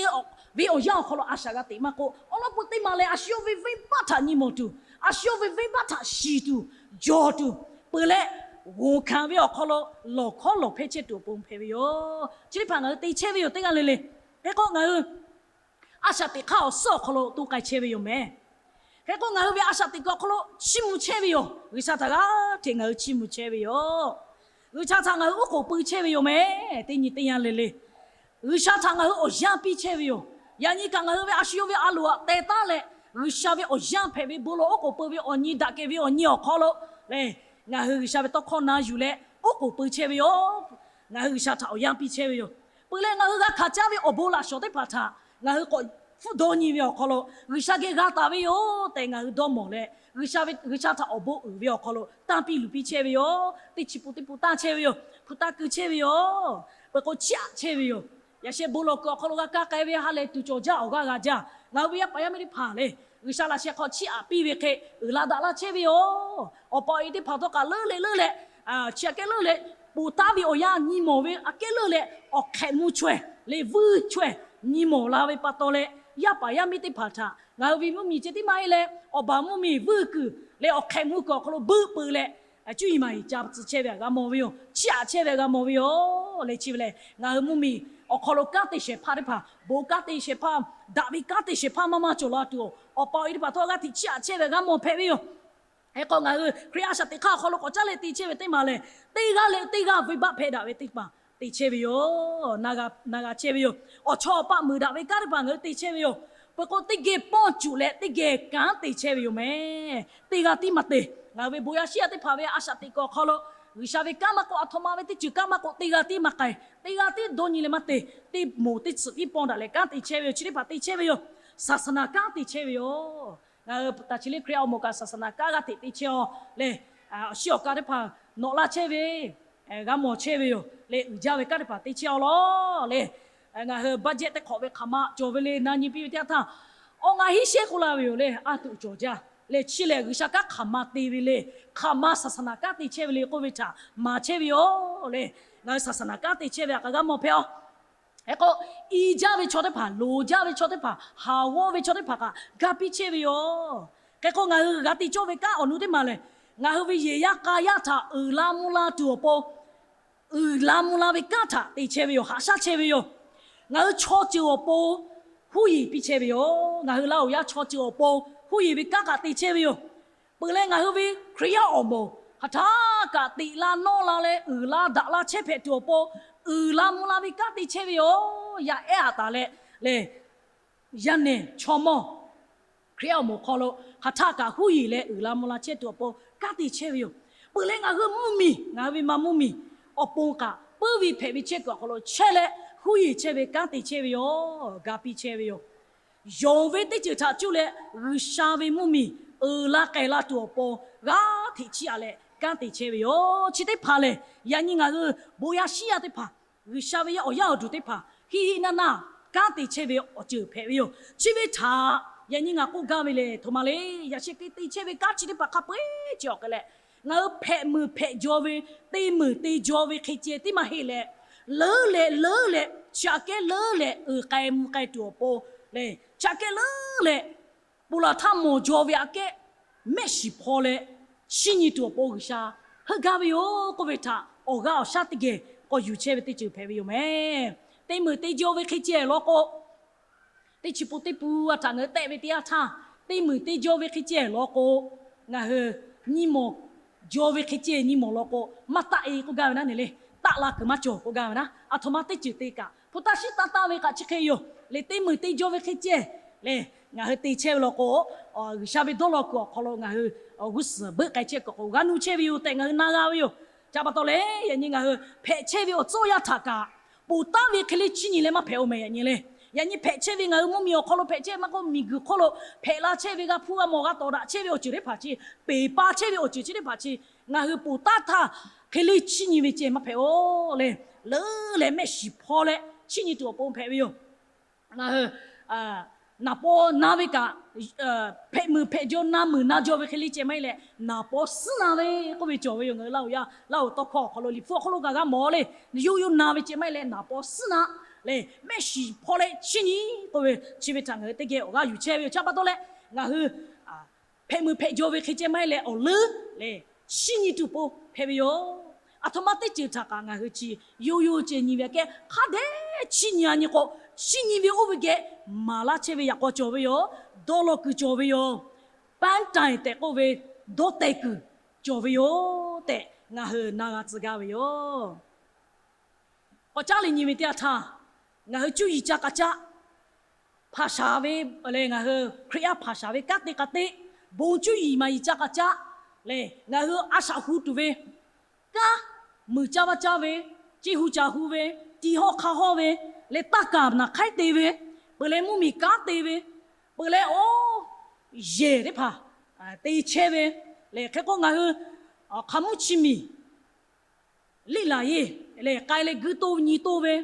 ve awˬ yanˇ awˬ hk'aw lo a shaꞈ g'a teꞈ maˇ k'oˆ, awˉ lawˉ peuˬ teˇ maˬ lehˬ a shu yawˇ ve venˇbaˆ htaꞈ nyi mawˬ tuˬ, a shu yawˇ ve venˇbaˆ htaꞈ shiˍ tuˬ, jawˬ tuˬ peuˬ leh, g'oˬ hkanˍ ve awˬ hk'aw lo lawˬ hkawˉ lawˬ hpehˇ chehˇ tuˬ awˬ pon hpehꞈ ve yoˬ. Chi teˇ hpaˍ ngaˬ hui te chehˇ ve yoˬ. Teˇ g'aˇ le le hk'e k'o, ngaˬ hui a shaꞈ teꞈ hk'aˇ awˬ suhˉ awˬ hk'aw lo to k'ai chehˇ ve yoˬ mehˍ. Hk'e k'o, ngaˬ hui ve a shaꞈ teꞈ kuiˬ awˬ hk'aw lo chiˇ mvuh chehˇ ve yoˬ. G'uiˬsha htaꞈ g'aˇ hteꞈ ngaˬ hui chiˇ mvuh chehˇ ve yoˬ. G'uiˬsha htaꞈ ngaˬ hui oˉ k'oˍ pui chehˇ ve yoˬ mehˍ. Teˇ nyi teˇ yanˇ le le, G'uiˬsha htaꞈ ngaˬ hui awˬ yanˇ piˇ chehˇ ve yoˬ. Yaꞈ nyi kaꞈ ngaˬ hui ve a shu yawˇ ve a loˍ aꞈ teh taˉ leh, G'uiˬsha ve awˬ yanˇ hpehꞈ ve bon lawˬ oˉ k'oˍ pui ve awˬ nyi daꞈ kehˬ ve awˬ nyi awˬ hk'aw lo le, ngaˬ hui G'uiˬsha ve tawˇ hkawˇ na yuˬ leh oˉ k'oˍ pui chehˇ ve yoˬ. Ngaˬ hui G'uiˬsha htaꞈ awˬ yanˇ piˇ chehˇ ve yoˬ. Peuˬ leh ngaˬ hui g'a hkanˍ caˇ ve awˬ bon laꞈ shawˍ teˇ hpaˍ htaꞈ ngaˬ hui k'awꞈ hpfuhˇ dawˇ nyi ve awˬ hk'aw lo G'uiˬsha geh g'a taˍ ve yoˬ tehꞈ ngaˬ hui dawˇ mawˬ leh, G'uiˬsha ve, G'uiˬsha htaꞈ awˬ bon uiˍ ve awˬ hk'aw lo tanˇ piˇ luˬ piˇ chehˇ ve yoˬ. Teˇ chi pun teˇ pun tanˇ chehˇ ve yoˬ. Hpu taˇ keu chehˇ ve yoˬ. Peuˬ k'o chiˇ aꞈ chehˇ ve yoˬ. Yaꞈ sheh bon lawˬ kuiˬ awˬ hk'aw lo g'a kaˇ k'ai ve ha lehˬ tuˬ cawˬ jaˇ awˬ g'aˇ g'a jaˇ. Ngaˬ hui ve yaˇ paˍ yaˇ miˇ teˇ hpaˍ le, G'uiˬsha laꞈ sheh hk'aw chiˇ aꞈ piˇ ve hk'e uiˍ la daꞈ laˇ chehˇ ve yoˬ. Awˬ pa awˬ e teˇ hpaˍ htawˇ kaꞈ leuˉ leh leuˉ leh, chi aꞈ kehˉ leuˉ leh, ponˬ taˍ ve awˬ yanˇ nyi mawˬ ve aꞈ kehˉ leuˉ leh, awˬ hk'ehꞈ mvuh chaweh leh vuiˇ chaweh nyi mawˬ la ve pa taw leh, yaˇ paˍ yaˇ miˇ teˇ hpaˍ htaꞈ ngaˬ hui ve mvuhˇmiˬ ceh tiˉ maˇ heˆ leh, awˬ baˬ mvuhˇmiˬ vuiˇ kuiˬ leh awˬ hk'ehꞈ mvuh kuiˬ awˬ hk'aw lo buiˆ peuˬ leh, cuˇ yiˍ maˍ yiˍ ca tcuh chehˇ ve htaꞈ g'a mawˬ ve yoˬ. Chiˇ aꞈ chehˇ ve htaꞈ g'a mawˬ ve yoˬ. Leh chi ve lehˬ, ngaˬ hui mvuhˇmiˬ awˬ hk'aw lo kanˉ te shehˍ hpaˇ teˇ hpaˍ, bon kanˉ te shehˍ hpaˇ, daꞈ ve kanˉ te shehˍ hpaˇ maˇ maˇ cawˬ la tuˬ, awˬ pa awˬ e teˇ hpaˍ htawˇ g'aˇ hteꞈ chiˇ aꞈ chehˇ ve htaꞈ g'a mawˬ hpehꞈ ve yoˬ. Hk'e k'o, ngaˬ hui Hkriꞈ a shaꞈ teꞈ hk'aˇ awˬ hk'aw lo k'awꞈ caˉ leh te chehˇ ve teˇ maˬ lehˬ, teˇ g'aˇ leh teˇ g'aˇ venˇbaˆ hpehˇ daꞈ ve teˇ maˬ te chehˇ ve yoˬ. Na g'a chehˇ ve yoˬ. Awˬ chawˇ awˬ paˆ muiˬ daꞈ ve kanˉ teˇ hpaˍ ngaˬ hui te chehˇ ve yoˬ. Peuˬ k'o, teˇ geh pawˇ cuˬ leh teˇ geh kanˉ te chehˇ ve yoˬ mehˍ. Teˇ g'aˇ tiˉ maˇ te. Ngaˬ hui ve bon yaˇ shiˉ yaˇ teˇ hpaˍ ve a shaꞈ teꞈ kuiˬ awˬ hk'aw lo, G'uiˬsha ve kanˉ maˇ k'oˆ, aˬ htoꞈ ma ve teˇ ceuˬ kanˉ maˇ k'oˆ, teˇ g'aˇ tiˉ maˇ k'ai. Teˇ g'aˇ tiˉ dawˇ nyi leh maˇ te. Teˇ moˍ teˇ tsuhꞈ tiˉ paw daꞈ leh kanˉ te chehˇ ve yoˬ. Chi teˇ hpaˍ te chehˇ ve yoˬ. ศาสนา kanˉ te chehˇ ve yoˬ. Ngaˬ hui taˍ chi le Hkriꞈ awˬ moˍ kaꞈ ศาสนา kanˉ g'aˇ hteꞈ te chehˇ-aw leh, awˬ shiˉ awˬ ka teˇ hpaˍ nawꞈ laˇ chehˇ ve, g'a mawˬ chehˇ ve yoˬ leh, uiˍ jaˇ ve kanˉ teˇ hpaˍ te chehˇ-aw lawˬ leh, ngaˬ hui budget teˇ hk'awꞈ ve hk'aˬ ma cawˬ ve le na nyi piˇ ve teˇ yanˇ htaˇ, awˬ ngaˬ hiˉ sheˉ k'oˆ la ve yoˬ leh, a tuꞈ cawˬ jaˇ leh, chi lehˬ G'uiˬsha kanˉ hk'aˬ ma te ve le, hk'aˬ ma ศาสนา kanˉ te chehˇ ve le k'oˆ ve htaꞈ maˍ chehˇ ve yoˬ leh, ngaˬ hui ศาสนา kanˉ te chehˇ ve htaꞈ kaꞈ g'a mawˬ hpehꞈ-aw. Hk'e k'o, i jaˇ ve chaw teˇ hpaˍ, loˍ jaˇ ve chaw teˇ hpaˍ, haˍ g'awˇ ve chaw teˇ hpaˍ kaꞈ ga piˇ chehˇ ve yoˬ. Hk'e k'o, ngaˬ hui g'a te cawˇ ve kanˉ awˬ nu teˇ maˬ lehˬ, ngaˬ hui ve yehˬ yaˇ k'a yaˇ htaꞈ uiˍ la mvuh la tuˬ awˬ pon, uiˍ la mvuh la ve kanˉ htaꞈ te chehˇ ve yoˬ. Haꞈ shaˉ chehˇ ve yoˬ. Ngaˬ hui chaw ceuˬ awˬ pon huˉ yeˬ piˇ chehˇ ve yoˬ. Ngaˬ hui Laˇ huˍ yaˇ chaw ceuˬ awˬ pon huˉ yeˬ ve kanˉ kaꞈ te chehˇ ve yoˬ. Peuˬ leh ngaˬ hui ve Hkriꞈ yaˇ awˬ moˍ hk'aˬ htaˇ kaꞈ teꞈ la nawˇ la leh uiˍ la daꞈ la chehˇ hpehꞈ tuˬ awˬ pon, uiˍ la mvuh la ve kanˉ te chehˇ ve yoˬ. Yaˇ ehˉ aꞈ taˍ leh lehˬ, yaˇ nehˬ chaw mawˇ Hkriꞈ yaˇ awˬ moˍ hk'aw lo hk'aˬ htaˇ kaꞈ huˉ yeˬ leh uiˍ la mvuh la chehˇ tuˬ awˬ pon kanˉ te chehˇ ve yoˬ. Peuˬ leh ngaˬ hui mvuhˇmiˬ, ngaˬ hui ve ma mvuhˇmiˬ awˬ pon kaꞈ puiˉ ve hpehꞈ ve chehˇ kuiˬ awˬ hk'aw lo chehˇ leh huˉ yeˬ chehˇ ve kanˉ te chehˇ ve yoˬ. Ga piˇ chehˇ ve yoˬ. Yonˍ ve teˇ ceuˬ htaꞈ cuˇ leh G'uiˬsha ve mvuhˇmiˬ uiˍ la k'ai la tuˬ awˬ pon g'aˇ hteꞈ chiˇ aꞈ leh kanˉ te chehˇ ve yoˬ. Chi teˇ hpaˍ lehˬ, yaꞈ nyi ngaˬ hui bon yaˇ shiˉ yaˇ teˇ hpaˍ, G'uiˬsha ve yaˇ awˬ yaˇ awˬ duˬ teˇ hpaˍ hiˆ hiˆ naˇ naˇ kanˉ te chehˇ ve awˬ ceuˬ hpehꞈ ve yoˬ. Chi ve htaꞈ yaꞈ nyi ngaˬ k'oˆ gaˇ ve lehˬ, htoꞈ ma le, yaꞈ sheh hk'e te chehˇ ve kanˉ chi teˇ hpaˍ hk'a peu-eˬ chi awˬ hk'e leh, ngaˬ hui hpehꞈ muiˬ hpehꞈ jaw ve, te muiˬ te jaw ve hk'e ceh tiˉ maˇ heˆ leh, leuˉ leh leuˉ leh chi aꞈ kehˉ leuˉ leh uiˍ k'ai mvuh k'ai tuˬ awˬ pon lehˬ, chi aꞈ kehˉ leuˉ leh ponˬ laˬ htaˇ mawˬ jaw ve aꞈ kehˉ mehˆ shiˍ hpaw leh chiˇ nyi tuˬ awˬ pon G'uiˬsha heuˆ gaˇ ve yoˬ k'oˆ ve htaꞈ awˬ g'aˇ awˬ shaˉ teˇ geh k'awꞈ yuˬ chehˇ ve teˇ ceuˬ hpehꞈ ve yoˬ mehˍ. Te muiˬ te jaw ve hk'e ceh law k'o, teˇ chi pun teˇ pun a htaꞈ ngaˬ hui tehˆ ve teˇ yanˇ htaˇ, te muiˬ te jaw ve hk'e ceh law k'o, ngaˬ hui nyi mawˬ jaw ve hk'e ceh nyi mawˬ law k'o, maˇ taˆ-e k'oˆ gaˇ ve naˉ ne le. Taˆ la kuiˬ maˇ cawˬ k'oˆ gaˇ ve naˉ. Aˬ htoꞈ ma teˇ ceuˬ te kaꞈ, hpu taˇ shiˉ taˇ taˇ ve kaꞈ chi hk'e yoˬ. Leh te muiˬ te jaw ve hk'e ceh lehˬ, ngaˬ hui te chehˇ ve law k'o, G'uiˬsha ve dawˇ law kuiˬ awˬ hk'aw lo ngaˬ hui g'uˇ suhˍ beuˆ k'ai chehˇ kuiˬ k'o g'a nuˇ chehˇ ve yoˬ tehꞈ ngaˬ hui na g'a ve yoˬ. Ca pa taw leh, yaꞈ nyi ngaˬ hui hpehꞈ chehˇ ve awˬ tcuhˇ yaˇ htaꞈ kaꞈ ponˬ taˍ ve hk'e le chiˇ nyi leh maˇ hpehꞈ-o mehˍ yaꞈ nyi le. Yaꞈ nyi hpehꞈ chehˇ ve ngaˬ hui mvuhˇmiˬ awˬ hk'aw lo hpehꞈ chehˇ maˇ k'oˆ, miˬguiˬ hk'oˆ lo hpehꞈ la chehˇ ve g'a hpuˇ g'a mawˬ g'a tawˍ daꞈ chehˇ ve awˬ ceuˬ teˇ hpaˍ chi, peˬ pa chehˇ ve awˬ ceuˬ chi teˇ hpaˍ chi, ngaˬ hui ponˬ taˍ htaˇ hk'e le chiˇ nyi ve ceh maˇ hpehꞈ-o leh, leuˉ leh mehˆ shiˍ hpaw leh chiˇ nyi tuˬ awˬ pon hpehꞈ ve yoˬ. Ngaˬ hui naˍ paw na ve kaꞈ, hpehꞈ muiˬ hpehꞈ jaw na muiˬ na jaw ve hk'e le ceh maˇ heˆ leh, naˍ paw suhˉ na ve k'oˆ ve cawˬ ve yoˬ. Ngaˬ hui Laˇ huˍ yaˇ, Laˇ huˍ tawˇ hkawˇ awˬ hk'aw lo Liꞈ hpu awˬ hk'aw lo kaꞈ g'a mawˬ le. Yawˇ yawˇ na ve ceh maˇ heˆ leh naˍ paw suhˉ na leh mehˆ shiˍ hpaw leh chiˇ nyi k'oˆ ve, chi ve htaꞈ ngaˬ hui teˇ geh awˬ g'aˇ yuˬ chehˇ ve yoˬ. Chi pa taw leh, ngaˬ hui hpehꞈ muiˬ hpehꞈ jaw ve hk'e ceh maˇ heˆ leh awˬ leuˉ leh chiˇ nyi tuˬ po hpehꞈ ve yoˬ. Aˬ htoꞈ ma teˇ ceuˬ htaꞈ kaꞈ ngaˬ hui chi yoˬ yoˬ ceh nyi ve aꞈ kehˉ hk'a dehꞈ chiˇ nyi a nyi k'o, chiˇ nyi ve oˇ ve geh maˍ laˇ chehˇ ve yaꞈ k'aw cawˬ ve yoˬ. Dawˇ law kuiˬ cawˬ ve yoˬ. Paˉ taiˍ tehꞈ k'oˆ ve dawˇ teh kuiˬ cawˬ ve yoˬ tehꞈ ngaˬ hui na g'a tcuh gaˇ ve yoˬ. K'awꞈ caˉ leh nyi ve teˇ yanˇ htaˇ, ngaˬ hui cuˇ yiˍ ca k'a caˆ hpanˍ shaˍ ve lehˬ, ngaˬ hui Hkriꞈ yaˇ hpanˍ shaˍ ve kanˉ te k'a te, bon cuˇ yiˍ maˍ yiˍ ca k'a caˆ lehˬ, ngaˬ hui a shaꞈ hu tuˬ ve kanˉ, muiˬ caˇ vaˇ caˇ ve, ceˇ hu caˬ hu ve, tiˍ hawˇ hk'a hawˇ ve lehˬ, taˇ kaˍ naˬ hk'aiˉ te ve, peuˬ leh mvuhˇ miˬ kanˉ te ve, peuˬ leh oˇ yehˬ teˇ hpaˍ te chehˇ ve lehˬ, hk'e k'o ngaˬ hui hk'a mvuhˇ chi miˬ liˇ laˬ yeˇ lehˬ, k'ai leh guiˇ toˇ nyi toˇ ve,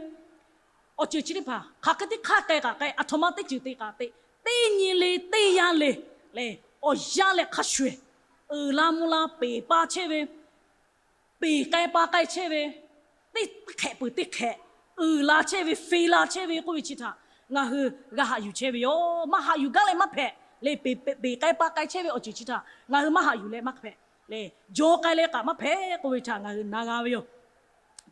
awˬ ceuˬ chi teˇ hpaˍ hk'aˬ hk'e teˇ hk'aˇ k'ai kaꞈ k'ai, aˬ htoꞈ ma teˇ ceuˬ te kaꞈ te, teˇ nyi le teˇ yanˇ le lehˬ, awˬ yanˇ leh hk'a shuˍ eˬ uiˍ la mvuh la peˬ pa chehˇ ve, peˬ k'ai pa k'ai chehˇ ve, teˇ hk'ehꞈ peuˬ teˇ hk'ehꞈ uiˍ la chehˇ ve, fe la chehˇ ve k'oˆ ve chi htaꞈ ngaˬ hui g'a haꞈ yuˬ chehˇ ve yoˬ. Maˇ haꞈ yuˬ gaˇ leh maˇ hpehꞈ lehˬ, peˬ k'ai pa k'ai chehˇ ve awˬ ceuˬ chi htaꞈ ngaˬ hui maˇ haꞈ yuˬ leh maˇ hpehꞈ lehˬ, jaw k'ai leh kaꞈ maˇ hpehꞈ k'oˆ ve htaꞈ ngaˬ hui na g'a ve yoˬ.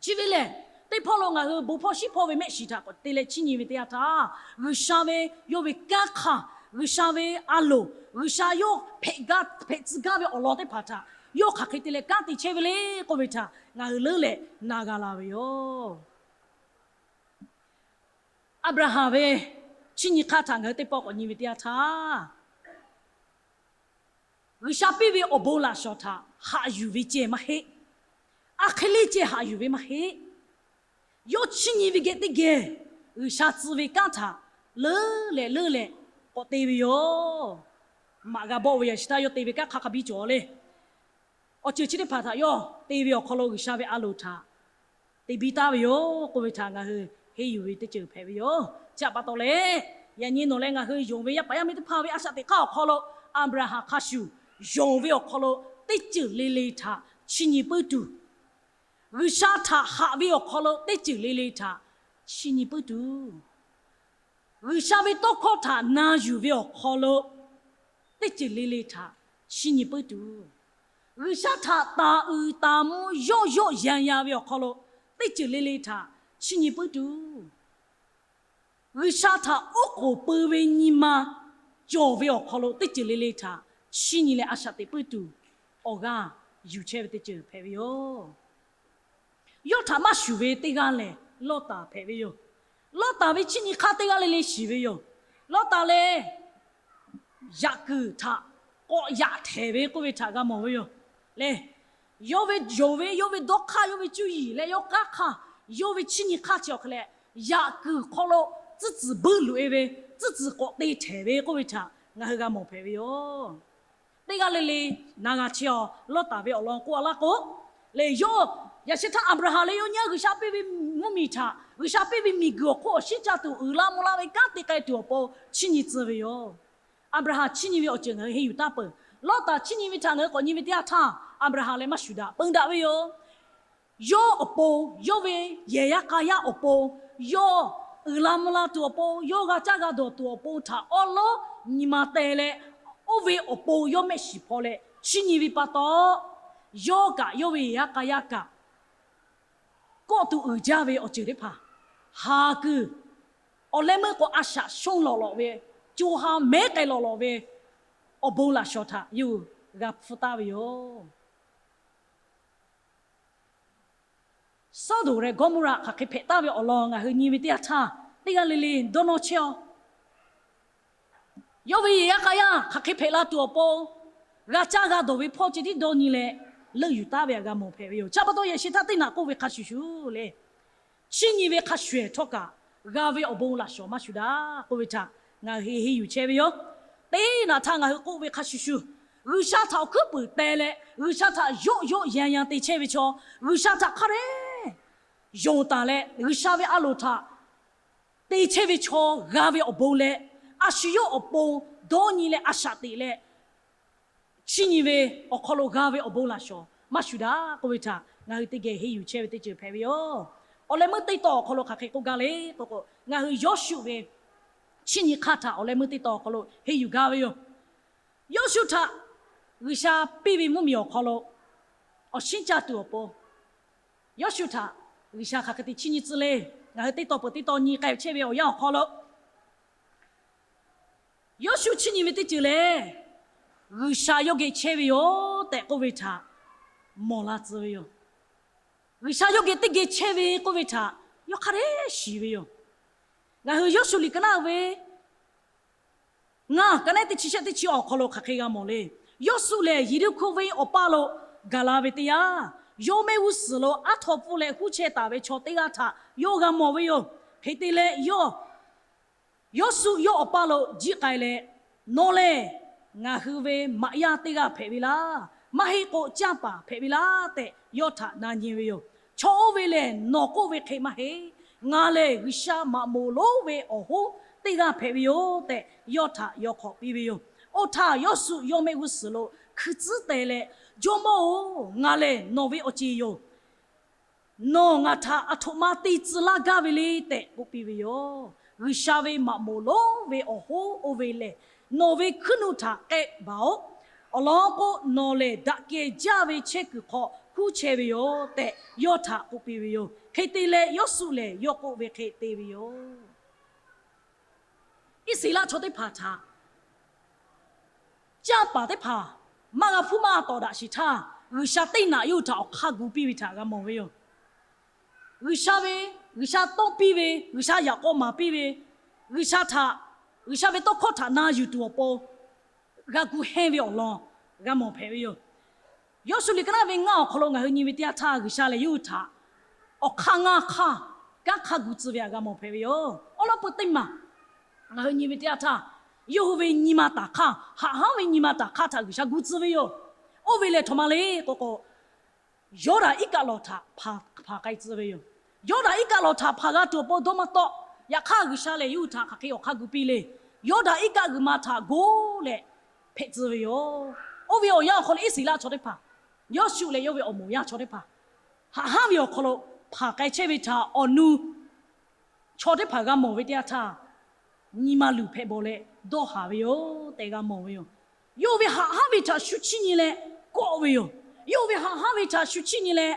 Chi ve lehˬ, teˇ hpawˇ lo ngaˬ hui bon hpawˇ shiˉ hpawˇ ve mehˆ shiˍ htaꞈ k'awꞈ te leh chiˇ nyi ve teˇ yanˇ htaˇ, G'uiˬsha ve yawˇ ve kanˉ hk'aˇ, G'uiˬsha ve a loˍ, G'uiˬsha yawˇ hpehꞈ gaˇ hpehꞈ tcuh gaˇ ve awˬ lawn teˇ hpaˍ htaꞈ yawˇ hk'aˬ hk'e te leh kanˉ te chehˇ ve le k'oˆ ve htaꞈ ngaˬ hui leuˉ leh na g'a la ve yoˬ. Aˍbraˍhanˍ ve chiˇ nyi hk'aˇ htaꞈ ngaˬ hui teˇ pawˆ k'awꞈ nyi ve teˇ yanˇ htaˇ, G'uiˬsha piˇ ve awˬ bon laꞈ shawˍ htaꞈ haꞈ yuˬ ve ceh maˇ heˆ. A hk'e le ceh haꞈ yuˬ ve maˇ heˆ. Yawˇ chiˇ nyi ve geh teˇ geh G'uiˬsha tcuh ve kanˉ htaꞈ leuˉ leh leuˉ leh k'awꞈ te ve yoˬ. Maꞈ g'a bawˆ ve yaꞈ shi htaˇ yawˇ te ve kanˉ hk'a hk'a biˇ cawˬ le. Awˬ ceuˬ chi teˇ hpaˍ htaꞈ yawˇ te ve awˬ hk'aw lo G'uiˬsha ve a loˍ htaꞈ te biˇ taˍ ve yoˬ k'oˆ ve htaꞈ ngaˬ hui henˇ yuˬ ve teˇ ceuˬ hpehꞈ ve yoˬ. Chi htaꞈ pa taw leh, yaꞈ nyi nawˬ leh ngaˬ hui yonˍ ve yaˇ paˍ yaˇ miˇ teˇ hpaˍ ve a shaꞈ teꞈ hk'aˇ awˬ hk'aw lo, Aˍbraˍhanˍ hk'a shuˍ yonˍ ve awˬ hk'aw lo teˇ ceuˬ le le htaꞈ chiˇ nyi puiˉ tuˬ, G'uiˬsha htaꞈ haꞈ ve awˬ hk'aw lo teˇ ceuˬ le le htaꞈ chiˇ nyi puiˉ tuˬ, G'uiˬsha ve tawˇ hkawˇ htaꞈ na yuˬ ve awˬ hk'aw lo teˇ ceuˬ le le htaꞈ chiˇ nyi puiˉ tuˬ, G'uiˬsha htaꞈ taˍ uiˍ taˍ mvuh yawˆ yawˆ yan yan ve awˬ hk'aw lo teˇ ceuˬ le le htaꞈ chiˇ nyi puiˉ tuˬ, G'uiˬsha htaꞈ oˉ k'oˍ peu ve nyi ma cawˬ ve awˬ hk'aw lo teˇ ceuˬ le le htaꞈ chiˇ nyi leh a shaꞈ teꞈ puiˉ tuˬ, awˬ g'aˇ yuˬ chehˇ ve teˇ ceuˬ hpehꞈ ve yoˬ. Yawˇ htaꞈ maˇ shuˍ ve teˇ g'aˇ lehˬ, Lawˇtaˍ hpehꞈ ve yoˬ. Lawˇtaˍ ve chiˇ nyi hk'aˇ teˇ g'aˇ le le shiˍ ve yoˬ. Lawˇtaˍ lehˬ, yaꞈ kuiˬ htaꞈ k'awꞈ yaꞈ htehˍ ve k'oˆ ve htaꞈ g'a mawˬ ve yoˬ. Lehˬ, yawˇ ve yonˍ ve, yawˇ ve dawˇ hk'aˇ, yawˇ ve cuˇ yiˍ leh yawˇ kanˉ hk'aˇ, yawˇ ve chiˇ nyi hk'aˇ chi awˬ hk'e leh, yaꞈ kuiˬ hk'aw lo tcuhˇ tcuhˬ buiˆ loꞈ e ve, tcuhˇ tcuhˬ k'awꞈ te htehˍ ve k'oˆ ve htaꞈ ngaˬ hui g'a mawˬ hpehꞈ ve yoˬ. Teˇ g'aˇ le le na g'a chehˇ-aw. Lawˇtaˍ ve awˬ lawn k'oˆ a laˇ k'o, lehˬ yawˇ yaꞈ shi htaˇ Aˍbraˍhanˍ leh yawˇ nyi a G'uiˬsha piˇ ve mvuhˇmiˬ htaꞈ, G'uiˬsha piˇ ve miˬguiˬ awˬ hk'oˆ awˬ shinˉ caˇ tuˬ uiˍ la mvuh la ve kanˉ te k'ai tuˬ awˬ pon chiˇ nyi tcuh ve yoˬ. Aˍbraˍhanˍ chiˇ nyi ve awˬ ceuˬ ngaˬ hui henˇ yuˬ taˍ peuˬ. Lawˇtaˍ chiˇ nyi ve htaꞈ ngaˬ hui k'awꞈ nyi ve teˇ yanˇ htaˇ, Aˍbraˍhanˍ leh maˇ shuˍ daꞈ peu daꞈ ve yoˬ. Yawˇ awˬ pon, yawˇ ve yehˬ yaˇ k'a yaˇ awˬ pon, yawˇ uiˍ la mvuh la tuˬ awˬ pon, yawˇ g'a caˇ g'a dawˬ tuˬ awˬ pon htaꞈ awˉ lawˉ nyi ma teh leh, oˇ ve awˬ pon yawˇ mehˆ shiˍ hpaw leh chiˇ nyi ve pa taw, yawˇ kaꞈ yawˇ ve yehˬ yaˇ k'a yaˇ kaꞈ kawˆ tuˬ uiˍ jaˇ ve awˬ ceuˬ teˇ hpaˍ, haˍ kuiˬ awˬ leh meuˇ k'o a shaꞈ shonˇ lawꞈ lawꞈ ve, co ha mehˉ k'ai lawꞈ lawꞈ ve awˬ bon laꞈ shawˍ htaꞈ yawˇ hui g'a hpfuhˇ taˍ ve yoˬ. Sawˉdonˍ leh Gawˇmawˇraꞈ hk'aˬ hk'e hpehꞈ taˍ ve awˬ lawn ngaˬ hui nyi ve teˇ yanˇ htaˇ, teˇ g'aˇ le le dawˇ nawˇ chehˇ-aw. Yawˇ ve yehˬ yaˇ k'a yaˇ hk'aˬ hk'e hpehꞈ la tuˬ awˬ pon, g'a caˇ g'a dawˬ ve hpawˇ ceh tiˉ dawˇ nyi leh, leuˆ yuˬ taˍ ve htaꞈ g'a mawˬ hpehꞈ ve yoˬ. Chi pa taw yaꞈ shi htaˇ teˇ naꞈ k'oˆ ve hk'a shuˍ shuˍ le, chiˇ nyi ve hk'a shuˍ shuˍ htawˇ kaꞈ, g'a ve awˬ bon laꞈ shawˍ maˇ shuˍ daꞈ k'oˆ ve htaꞈ ngaˬ hui henˇ yuˬ chehˇ ve yoˬ. Teˇ naꞈ htaˇ ngaˬ hui k'oˆ ve hk'a shuˍ shuˍ, G'uiˬsha htaꞈ awˬ hkuiˉ puiˍ teh leh G'uiˬsha htaꞈ yawˆ yawˆ yan yan te chehˇ ve chaw, G'uiˬsha htaꞈ hk'a dehꞈ yonˍ taˍ leh G'uiˬsha ve a loˍ htaꞈ te chehˇ ve chaw g'a ve awˬ bon leh, a shu yawˇ awˬ pon dawˇ nyi leh a shaꞈ teꞈ leh, chiˇ nyi ve awˬ hk'aw lo g'a ve awˬ bon laꞈ shawˍ maˇ shuˍ daꞈ k'oˆ ve htaꞈ ngaˬ hui teˇ geh henˇ yuˬ chehˇ ve teˇ ceuˬ hpehꞈ ve yoˬ. Awˬ leh meuˇ teˇ tawn awˬ hk'aw lo hk'aˬ hk'e k'oˆ gaˇ le k'o k'o, ngaˬ hui Yawˇshuˆ ve chiˇ nyi hk'aˇ htaꞈ awˬ leh meuˇ teˇ tawn awˬ hk'aw lo henˇ yuˬ gaˇ ve yoˬ. Yawˇshuˆ htaꞈ G'uiˬsha piˇ ve mvuhˇmiˬ awˬ hk'aw lo awˬ shinˉ caˇ tuˬ awˬ pon, Yawˇshuˆ htaꞈ G'uiˬsha hk'aˬ hk'e te chiˇ nyi tcuh le. Ngaˬ hui teˇ taw peuˬ teˇ taw nyi k'ai chehˇ ve awˬ yanˇ awˬ hk'aw lo, Yawˇshuˆ chiˇ nyi ve teˇ ceuˬ lehˬ, G'uiˬsha yawˇ geh chehˇ ve yoˬ tehꞈ k'oˆ ve htaꞈ mawˬ la tcuh ve yoˬ. G'uiˬsha yawˇ geh teˇ geh chehˇ ve k'oˆ ve htaꞈ yawˇ hk'a dehꞈ shiˍ ve yoˬ. Ngaˬ hui Yawˇshuˆ liꞈ ka naˆ ve ngaˇ, ka naˆ teˇ chi shehˆ teˇ chi awˬ hk'aw lo hk'aˬ hk'e g'a mawˬ le. Yawˇshuˆ lehˬ, Yeˍriˆhkoˇ venˇ awˬ paˇ lo gaˬ la ve teˇ yanˇ, yawˇ mehˆ g'uˇ suhˍ lo aˉ htaw pfuhˇ leh huˉ chehˇ taˍ ve chaw teˇ g'aˇ htaꞈ yawˇ g'a mawˬ ve yoˬ. Hk'e te leh, yawˇ Yawˇshuˆ yawˇ awˬ paˇ lo jiˆ k'ai leh, Nawˬ lehˬ ngaˬ hui ve maꞈ yaˇ teˇ g'aˇ hpehꞈ ve laˇ. Maˇ heˆ k'o, canˇ paˍ hpehꞈ ve laˇ tehꞈ yawˇ htaꞈ na nyi ve yoˬ. Chaw oˇ ve lehˬ nawˬ k'oˆ ve hk'e maˇ heˆ. Ngaˬ lehˬ G'uiˬsha maꞈ moˍ lonˉ ve awˬ hoˉ teˇ g'aˇ hpehꞈ ve yoˬ tehꞈ, yawˇ htaꞈ yaw hk'awꞈ piˇ ve yoˬ. Oˇ htaˇ, Yawˇshuˆ yawˇ mehˆ g'uˇ suhˍ lo hkui tcuhˉ teh leh, Jawˇmawˇ-oˬ, ngaˬ lehˬ nawˬ ve awˬ ceˬ yoˬ. Nawˬ ngaˬ htaꞈ aˬ htoꞈ ma te tcuh laˇ gaˇ ve le tehꞈ k'oˆ piˇ ve yoˬ. G'uiˬsha ve maꞈ moˍ lonˉ ve awˬ hoˉ oˇ ve lehˬ, nawˬ ve hkuiˉ nuˆ htaꞈ k'ehˆ baˬ-oꞈ. Awˬ lawn k'o, nawˬ lehˬ daꞈ kehˬ jaˇ ve chehˇ kuiˬ hk'aw huˉ chehˇ ve yoˬ tehꞈ, yawˇ htaꞈ k'oˆ piˇ ve yoˬ. Hk'e te leh, Yawˇshuˆ lehˬ yawˇ k'oˆ ve hk'e te ve yoˬ. Iˉsaˍreˍlaˆ chaw teˇ hpaˍ htaꞈ canˇ paˍ teˇ hpaˍ maˇ g'a hpuˇ maˇ g'a tawˍ daꞈ sheˍ htaˇ, G'uiˬsha teˇ naꞈ yawˇ hui htaꞈ awˬ hk'aˇ gu piˇ ve htaꞈ g'a mawˬ ve yoˬ. G'uiˬsha ve, G'uiˬsha tawˇ piˇ ve, G'uiˬsha yaꞈ k'aw maˍ piˇ ve, G'uiˬsha htaꞈ, G'uiˬsha ve tawˇ hkawˇ htaꞈ na yuˬ tuˬ awˬ pon g'a gu hehnˇ ve awˬ lawn g'a mawˬ hpehꞈ ve yoˬ. Yawˇshuˆ liꞈ ka naˆ ve ngaˇ awˬ hk'aw lo ngaˬ hui nyi ve teˇ yanˇ htaˇ, G'uiˬsha lehˬ yawˇ hui htaꞈ awˬ hk'aˇ ngaˇ hk'aˇ kanˉ hk'aˇ gu tcuh ve htaꞈ g'a mawˬ hpehꞈ ve yoˬ. Awˉ lawˉ peuˬ teˇ maˬ ngaˬ hui nyi ve teˇ yanˇ htaˇ, yawˇ hui ve nyi ma taˍ hk'aˇ, haꞈ hanˉ ve nyi ma taˍ hk'aˇ htaꞈ G'uiˬsha gu tcuh ve yoˬ. Oˇ ve lehˬ, htoꞈ ma le k'o k'o, Yawˇdanˍ iˉ kaˆ lawˬ htaꞈ hpanˍ k'ai tcuh ve yoˬ. Yawˇdanˍ iˉ kaˆ lawˬ htaꞈ hpanˍ g'a tuˬ awˬ pon dawˇ maˇ tawˆ. Yaꞈ hk'aˇ, G'uiˬsha lehˬ yawˇ hui htaꞈ hk'aˬ hk'e awˬ hk'aˇ gu piˇ le. Yawˇdanˍ iˉ kaˆ g'uiˬ ma htaꞈ goˉ leh hpehꞈ tcuh ve yoˬ. Oˇ ve awˬ yanˇ awˬ hk'aw lo Iˉsaˍreˍlaˆ chaw teˇ hpaˍ, Yawˇshuˆ leh yawˇ ve awˬ moˍ yaˇ chaw teˇ hpaˍ, haꞈ hanˉ ve awˬ hk'aw lo hpanˍ k'ai chehˇ ve htaꞈ awˬ nu chaw teˇ hpaˍ g'a mawˬ ve teˇ yanˇ htaˇ, nyi ma luˬ hpehꞈ bawˬ leh dawˇ haˍ ve yoˬ tehꞈ g'a mawˬ ve yoˬ. Yawˇ ve haꞈ hanˉ ve htaꞈ shu chiˇ nyi leh kawˆ ve yoˬ. Yawˇ ve haꞈ hanˉ ve htaꞈ shu chiˇ nyi leh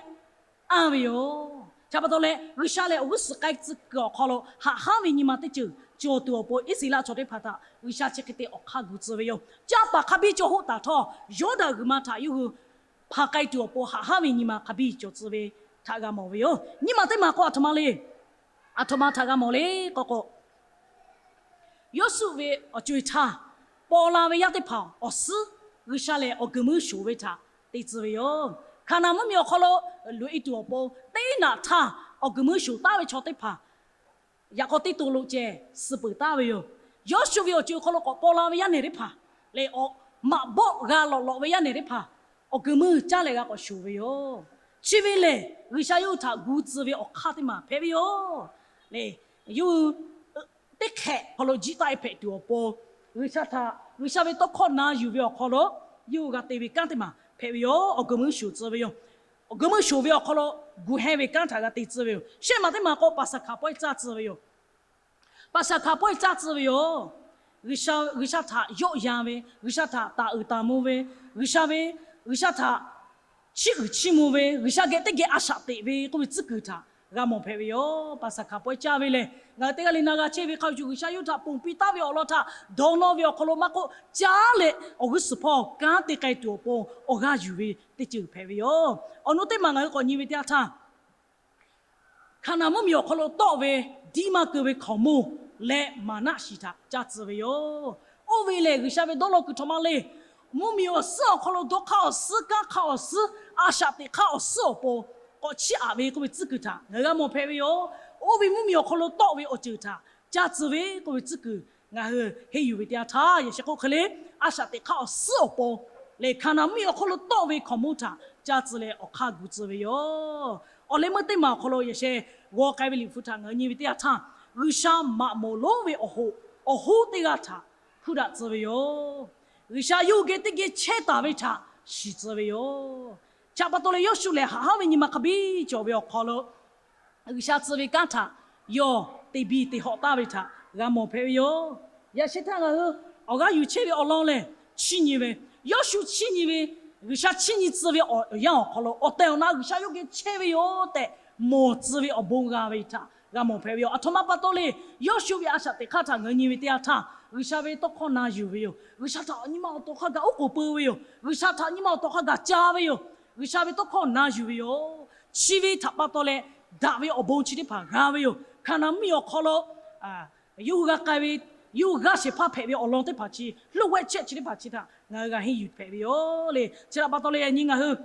anˇ ve yoˬ. Chi pa taw leh, G'uiˬsha lehˬ awˬ g'uˇ suhˍ k'ai tcuh kuiˬ awˬ hk'aw lo haꞈ hanˉ ve nyi ma teˇ ceuˬ cawˬ tuˬ awˬ pon, Iˉsaˍreˍlaˆ chaw teˇ hpaˍ htaꞈ G'uiˬsha chi hk'e te awˬ hk'aˇ gu tcuh ve yoˬ. Canˇ paˍ hk'a biˇ cawˬ hoˆ taˍ htawˇ, Yawˇdanˍ g'uiˬ ma htaꞈ yawˇ hui hpanˍ k'ai tuˬ awˬ pon haꞈ hanˉ ve nyi ma hk'a biˇ cawˬ tcuh ve htaꞈ g'a mawˬ ve yoˬ. Nyi ma teˇ maˬ k'o, aˬ htoꞈ ma le, aˬ htoꞈ ma htaꞈ g'a mawˬ le k'o k'o, Yawˇshuˆ ve awˬ co-e htaˇ, paw la ve yaˇ teˇ hpaˍ awˬ suhˉ G'uiˬsha lehˬ awˬ guiˬ meuˇ shoˍ ve htaꞈ te tcuh ve yoˬ. Hkaˍnanˍ mvuhˇmiˬ awˬ hk'aw lo loꞈ-e tuˬ awˬ pon, teˇ naꞈ htaˇ awˬ guiˬ meuˇ shoˍ taˉ ve chaw teˇ hpaˍ yaꞈ k'aw teˇ to lo ceh suh peuˬ taˍ ve yoˬ. Yawˇshuˆ ve awˬ co-e hk'aw lo k'awꞈ paw la ve yaˇ nehˬ teˇ hpaˍ lehˬ, maꞈ bawˆ g'a lawꞈ lawꞈ ve yaˇ nehˬ teˇ hpaˍ awˬ guiˬ meuˇ caˇ leh g'a k'awꞈ shoˍ ve yoˬ. Chi ve lehˬ, G'uiˬsha yawˇ hui htaꞈ gu tcuh ve awˬ hk'aˇ teˇ maˬ hpehꞈ ve yoˬ. Lehˬ, yawˇ hui teˇ hk'ehꞈ hk'aw lo jiˆ taˆ-e hpehꞈ tuˬ awˬ pon, G'uiˬsha htaꞈ, G'uiˬsha ve tawˇ hkawˇ na yuˬ ve awˬ hk'aw lo yawˇ hui g'a te ve kanˉ teˇ maˬ hpehꞈ ve yoˬ. Awˬ guiˬ meuˇ shoˍ tcuh ve yoˬ. Awˬ guiˬ meuˇ shoˍ ve awˬ hk'aw lo gu hehnˇ ve kanˉ htaꞈ g'a te tcuh ve yoˬ. Shehˆ maˬ teˇ maˬ k'o, Paˍsaˍhkaˍ pawehˇ caˇ tcuh ve yoˬ. Paˍsaˍhkaˍ pawehˇ caˇ tcuh ve yoˬ. G'uiˬsha, G'uiˬsha htaꞈ yawˆ yan ve, G'uiˬsha htaꞈ taˍ uiˍ taˍ mvuh ve, G'uiˬsha ve, G'uiˬsha htaꞈ chiˇ uiˍ chiˇ mvuh ve, G'uiˬsha geh teˇ geh a shaꞈ teꞈ ve k'oˆ ve tcuhˉ kuiˬ htaꞈ g'a mawˬ hpehꞈ ve yoˬ. Paˍsaˍhkaˍ pawehˇ caˇ ve lehˬ, ngaˬ hui teˇ g'aˇ le na g'a chehˇ ve hk'a shuˍ, G'uiˬsha yawˇ hui htaꞈ ponˬ piˇ taˍ ve awˬ lawn htaꞈ dawˇ nawˇ ve awˬ hk'aw lo maˇ k'oˆ, caˉ leh awˬ g'uˇ suhˍ hpawˇ kanˉ te k'ai tuˬ awˬ pon awˬ g'aˇ yuˬ ve teˇ ceuˬ hpehꞈ ve yoˬ. Awˬ nu teˇ maˬ ngaˬ hui k'awꞈ nyi ve teˇ yanˇ htaˇ, Hkaˍnanˍ mvuhˇmiˬ awˬ hk'aw lo tawˆ ve diˇ maˇ keu ve hkaoˍmonˇ leh maˍnaˆ shiˍ htaꞈ caˇ tcuh ve yoˬ. Oˇ ve lehˬ, G'uiˬsha ve dawˇ law kuiˬ htaꞈ ma le. Mvuhˇmiˬ awˬ suhˉ awˬ hk'aw lo dawˇ hk'aˇ awˬ suhˉ, kanˉ hk'aˇ awˬ suhˉ, a shaꞈ teꞈ hk'aˇ awˬ suhˉ awˬ pon k'awꞈ chiˇ aꞈ ve k'oˆ ve tcuhˉ kuiˬ htaꞈ ngaˬ hui g'a mawˬ hpehꞈ ve yoˬ. Oˇ ve mvuhˇmiˬ awˬ hk'aw lo tawˆ ve awˬ ceuˬ htaꞈ caˇ tcuh ve k'oˆ ve tcuhˉ kuiˬ ngaˬ hui henˇ yuˬ ve teˇ yanˇ htaˇ, yaꞈ sheh k'oˆ hk'e le, a shaꞈ teꞈ hk'aˇ awˬ suhˉ awˬ pon lehˬ, Hkaˍnanˍ mvuhˇmiˬ awˬ hk'aw lo tawˆ ve hkaoˍmonˇ htaꞈ caˇ tcuh leh awˬ hk'aˇ gu tcuh ve yoˬ. Awˬ leh meuˇ teˇ maˬ awˬ hk'aw lo yaꞈ sheh g'aw k'ai ve Liꞈ hpu htaꞈ ngaˬ hui nyi ve teˇ yanˇ htaˇ, G'uiˬsha maꞈ moˍ lonˉ ve awˬ hoꞈ, awˬ hoˉ teˇ g'aˇ htaꞈ hpuˇ daꞈ tcuh ve yoˬ. G'uiˬsha yawˇ hui geh teˇ geh chehˇ taˍ ve htaꞈ shiˍ tcuh ve yoˬ. Chi pa taw leh, Yawˇshuˆ lehˬ haꞈ hanˉ ve nyi ma hk'a biˇ cawˬ ve awˬ hk'aw lo, G'uiˬsha tcuh ve kanˉ htaꞈ yawˇ te biˇ te hawˆ taˍ ve htaꞈ g'a mawˬ hpehꞈ ve yoˬ. Yaꞈ sheh htaˇ ngaˬ hui awˬ g'aˇ yuˬ chehˇ ve awˬ lawn lehˬ, chiˇ nyi ve, Yawˇshuˆ chiˇ nyi ve G'uiˬsha chiˇ nyi tcuh ve awˬ yanˇ awˬ hk'aw lo awˬ tehˬ awˬ na G'uiˬsha yawˇ geh chehˇ ve yoˬ tehꞈ mawˬ tcuh ve awˬ bon g'a ve htaꞈ g'a mawˬ hpehꞈ ve yoˬ. Aˬ htoꞈ ma pa taw le, Yawˇshuˆ ve a shaꞈ teꞈ hk'aˇ htaꞈ ngaˬ hui nyi ve teˇ yanˇ htaˇ, G'uiˬsha ve tawˇ hkawˇ na yuˬ ve yoˬ. G'uiˬsha htaꞈ nyi ma awˬ to hk'a gaˬ oˉ k'oˍ peu ve yoˬ. G'uiˬsha htaꞈ nyi ma awˬ to hk'a gaˬ ca ve yoˬ. G'uiˬsha ve tawˇ hkawˇ na yuˬ ve yoˬ. Chi ve htaꞈ pa taw leh, daꞈ ve awˬ bon chi teˇ hpaˍ g'a ve yoˬ. Hkaˍnanˍ mvuhˇmiˬ awˬ hk'aw lo yawˇ hui g'a k'ai ve, yawˇ hui g'aˇ shehˍ hpaˇ hpehꞈ ve awˬ lawn teˇ hpaˍ chi, loˇ wehˆ chehˆ chi teˇ hpaˍ chi htaꞈ ngaˬ hui g'a henˇ yuˬ hpehꞈ ve yoˬ le. Chi htaꞈ pa taw leh yaꞈ nyi ngaˬ hui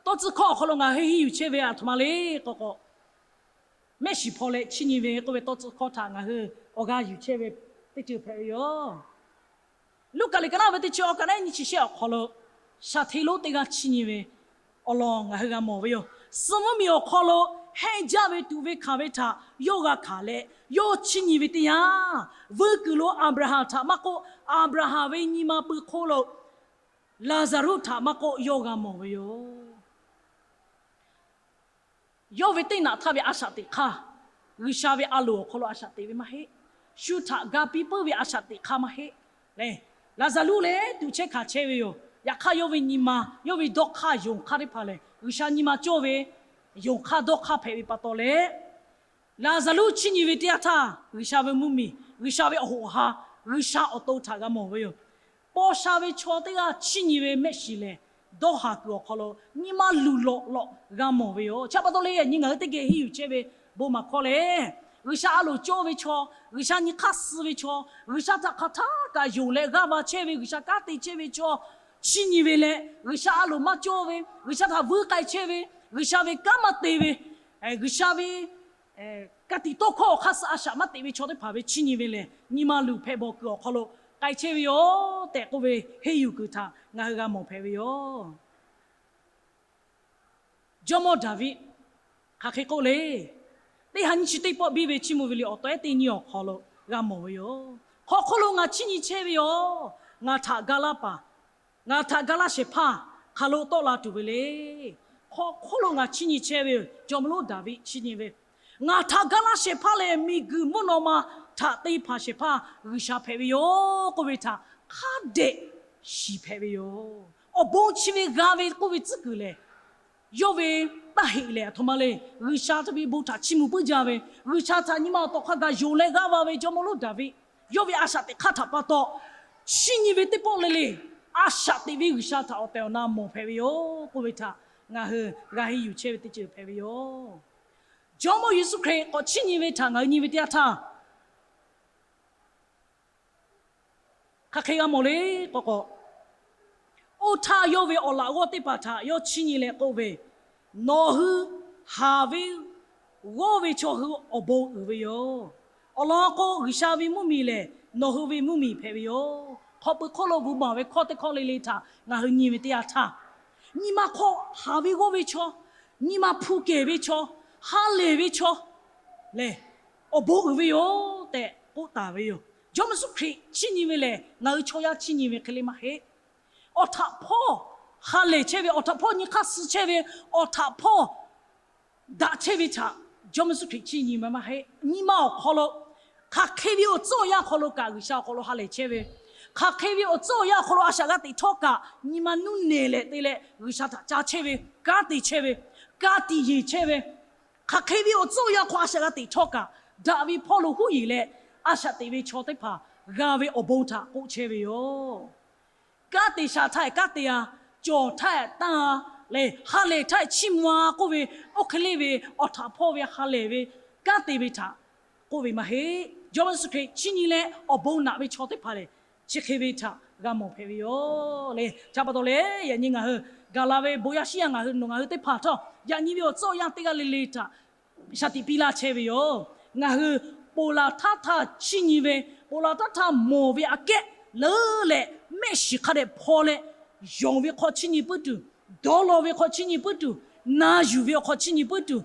tawˇ tcuhˇ hkawˇ awˬ hk'aw lo ngaˬ hui henˇ yuˬ chehˇ ve aˬ htoꞈ ma le k'o k'o, mehˆ shiˍ hpaw leh chiˇ nyi ve k'oˆ ve tawˇ tcuhˇ hkawˇ htaꞈ ngaˬ hui awˬ g'a yuˬ chehˇ ve teˇ ceuˬ hpehꞈ ve yoˬ. Luˉkaꞈ liꞈ ka naˆ ve teˇ chi awˬ ka naˆ nyiˇ chi shehˆ awˬ hk'aw lo, shaˍ hteˇ lonˉ teˇ g'aˇ chiˇ nyi ve awˬ lawn ngaˬ hui g'a mawˬ ve yoˬ. Suh mvuhˇmiˬ awˬ hk'aw lo hehnˇ jaˇ ve tuꞈ ve hkanˍ ve htaꞈ yawˇ g'a hkanˍ leh, yawˇ chiˇ nyi ve teˇ yanˇ, vuiˇ kuiˬ lo Aˍbraˍhanˍ htaꞈ maˇ k'oˆ, Aˍbraˍhanˍ ve nyi ma pui hk'oˆ lo Laˍzaˍruˆ htaꞈ maˇ k'oˆ yawˇ g'a mawˬ ve yoˬ. Yawˇ ve teˇ naꞈ htaˇ ve a shaꞈ teꞈ hk'aˇ, G'uiˬsha ve a loˍ awˬ hk'aw lo a shaꞈ teꞈ ve maˇ heˆ. Shu htaꞈ ga piˇ puiˉ ve a shaꞈ teꞈ hk'aˇ maˇ heˆ. Lehˬ, Laˍzaˍruˆ lehˬ tuꞈ chehˇ hkanˍ chehˇ ve yoˬ. Yaꞈ hk'aˇ yawˇ ve nyi ma, yawˇ ve dawˇ hk'aˇ yonˍ hk'aˇ teˇ hpaˍ lehˬ, G'uiˬsha nyi ma cawˇ ve yonˍ hk'aˇ dawˇ hk'aˇ hpehꞈ ve pa taw leh, Laˍzaˍruˆ chiˇ nyi ve teˇ yanˇ htaˇ, G'uiˬsha ve mvuhˇmiˬ, G'uiˬsha ve awˬ hoꞈ awˬ ha, G'uiˬsha awˬ to htaꞈ g'a mawˬ ve yoˬ. Paw sha ve chaw teˇ g'aˇ chiˇ nyi ve mehˆ shiˍ lehˬ, dawˇ haˍ kuiˬ awˬ hk'aw lo nyi ma luˬ lawꞈ lawꞈ g'a mawˬ ve yoˬ. Chi pa taw leh yaꞈ nyi ngaˬ hui teˇ geh henˇ yuˬ chehˇ ve bon maˍ hkawˇ lehˬ, G'uiˬsha a loˍ cawˇ ve chaw, G'uiˬsha nyi hk'aˇ suh ve chaw, G'uiˬsha htaꞈ hk'aˬ htaˇ kaꞈ yonˍ leh g'aˇ va chehˇ ve, G'uiˬsha kanˉ te chehˇ ve chaw chiˇ nyi ve leh, G'uiˬsha a loˍ maˇ cawˇ ve, G'uiˬsha htaꞈ vuiˇ k'ai chehˇ ve, G'uiˬsha ve kanˉ maˇ te ve, G'uiˬsha ve ka tiꞈ tawˇ hkawˇ awˬ hk'aˇ suh a shaꞈ maˇ teꞈ ve chaw teˇ hpaˍ ve chiˇ nyi ve lehˬ, nyi ma luˬ hpehꞈ bawˬ kuiˬ awˬ hk'aw lo k'ai chehˇ ve yoˬ tehꞈ k'oˆ ve henˇ yuˬ kuiˬ htaꞈ ngaˬ hui g'a mawˬ hpehꞈ ve yoˬ. Jawˇmawˇ Daˍviˆ hk'aˬ hk'e k'oˆ le. Teˇ ha nyiˇ chi teˇ pawˆ biˇ ve chiˇ mvuh ve liꞈ awˬ tawehˉ teˇ nyiˇ awˬ hk'aw lo g'a mawˬ ve yoˬ. Hk'aw hk'oˆ lo ngaˬ chiˇ nyi chehˇ ve yoˬ. Ngaˬ htaꞈ ga laˇ paˍ, ngaˬ htaꞈ ga laˇ shehˍ hpaˇ hk'aˬ lo tawˆ la tuˬ ve le. Hk'aw hk'oˆ lo ngaˬ chiˇ nyi chehˇ ve yoˬ. Jawˇmawˇ lonˉ Daˍviˆ chiˇ nyi ve, ngaˬ htaꞈ ga laˇ shehˍ hpaˇ lehˬ, miˬguiˬ mvuhˇ naw ma htaꞈ te hpanˍ shehˍ hpaˇ G'uiˬsha hpehꞈ ve yoˬ k'oˆ ve htaꞈ hk'a dehꞈ shiˍ hpehꞈ ve yoˬ. Awˬ bon chi ve g'a ve k'oˆ ve tcuhˉ kuiˬ lehˬ, yawˇ ve taˇ heꞈ lehˬ aˬ htoꞈ ma le. G'uiˬsha ve bon htaꞈ chiˇ mvuh puiˉ jaˇ ve, G'uiˬsha htaꞈ nyi ma awˬ to hk'a gaˬ yonˍ leh g'aˇ va ve Jawˇmawˇ lonˉ Daˍviˆ, yawˇ ve a shaꞈ teꞈ hk'aˇ htaꞈ pa taw, chiˇ nyi ve teˇ pawˆ le le, a shaꞈ teꞈ ve G'uiˬsha htaꞈ awˬ tehˬ awˬ na mawˬ hpehꞈ ve yoˬ k'oˆ ve htaꞈ ngaˬ hui g'a henˇ yuˬ chehˇ ve teˇ ceuˬ hpehꞈ ve yoˬ. Jawˇmawˇ Yeˍsuˆ Hkriꞈ k'awꞈ chiˇ nyi ve htaꞈ ngaˬ hui nyi ve teˇ yanˇ htaˇ, hk'aˬ hk'e g'a mawˬ le k'o k'o, oˇ htaˇ yawˇ ve awˬ laꞈ g'awˇ teˇ hpaˍ htaꞈ yawˇ chiˇ nyi leh k'oˆ ve, Nawˬ hui haˍ ve g'awˇ ve chaw hui awˬ bon uiˍ ve yoˬ. Awˬ lawn k'o, G'uiˬsha ve mvuhˇmiˬ lehˬ nawˬ hui ve mvuhˇmiˬ hpehꞈ ve yoˬ. Hk'aw pui hk'oˆ lo bvuhꞈ maˍ ve hkawˇ teˇ hkawˇ le le htaꞈ ngaˬ hui nyi ve teˇ yanˇ htaˇ, nyi ma hk'aw haˍ ve g'awˇ ve chaw, nyi ma hpu kehˬ ve chaw, ha lehˬ ve chaw lehˬ, awˬ bon uiˍ ve yoˬ tehꞈ k'oˆ taˍ ve yoˬ. Jawˇmawˇ Yeˍsuˆ Hkriꞈ chiˇ nyi ve lehˬ, ngaˬ hui chaw yaˇ chiˇ nyi ve hk'e le maˇ heˆ. Awˬ htaꞈ hpawˇ ha lehˬ chehˇ ve, awˬ htaꞈ hpawˇ nyi hk'aˇ suh chehˇ ve, awˬ htaꞈ hpawˇ daꞈ chehˇ ve htaꞈ Jawˇmawˇ Yeˍsuˆ Hkriꞈ chiˇ nyi ma maˇ heˆ. Nyi ma awˬ hk'aw lo hk'aˬ hk'e ve awˬ tcuhˉ awˬ yanˇ awˬ hk'aw lo kaꞈ G'uiˬsha awˬ hk'aw lo ha lehˬ chehˇ ve, hk'aˬ hk'e ve awˬ tcuhˉ awˬ yanˇ awˬ hk'aw lo a shaꞈ g'a teꞈ htawˇ kaꞈ nyi ma nuˇ nehˬ leh te leh G'uiˬsha htaꞈ ca chehˇ ve, kanˉ te chehˇ ve, ka tiꞈ yeˬ chehˇ ve, hk'aˬ hk'e ve awˬ tcuhˉ awˬ yanˇ hk'aw a shaꞈ g'a teꞈ htawˇ kaꞈ, daꞈ ve hpawˇ lo huˉ yeˬ leh a shaꞈ teꞈ ve chaw teˇ hpaˍ g'a ve awˬ bon htaꞈ k'oˆ chehˇ ve yoˬ. Kanˉ te sha htaˇ kanˉ te-a, cawˬ htaˇ tanˇ-a, lehˬ ha lehˬ htaˇ chiˇ mvuh-a k'oˆ ve, oˇ hk'e le ve awˬ htaꞈ hpawˇ ve ha lehˬ ve kanˉ te ve htaꞈ k'oˆ ve maˇ heˆ. Jawˇmawˇ Yeˍsuˆ Hkriꞈ chiˇ nyi leh awˬ bon naꞈ ve chaw teˇ hpaˍ lehˬ, chi hk'e ve htaꞈ g'a mawˬ hpehꞈ ve yoˬ le. Chi pa taw leh, yaꞈ nyi ngaˬ hui gaˬ la ve bon yaˇ shiˉ yaˇ ngaˬ hui nawˬ ngaˬ hui teˇ hpaˍ htawˇ, yaꞈ nyi ve awˬ tcuhˉ awˬ yanˇ teˇ g'aˇ le le htaꞈ shaˍ tiꞈ piˇ laˇ chehˇ ve yoˬ. Ngaˬ hui ponˬ laˬ htaˇ htaˇ chiˇ nyi ve, ponˬ laˬ htaˇ htaˇ mawˬ ve aꞈ kehˉ leuˉ leh, mehˆ shiˍ hk'a dehꞈ hpaw leh, yonˍ ve hk'aw chiˇ nyi puiˉ tuˬ, dawˇ law ve hk'aw chiˇ nyi puiˉ tuˬ, na yuˬ ve awˬ hk'aw chiˇ nyi puiˉ tuˬ,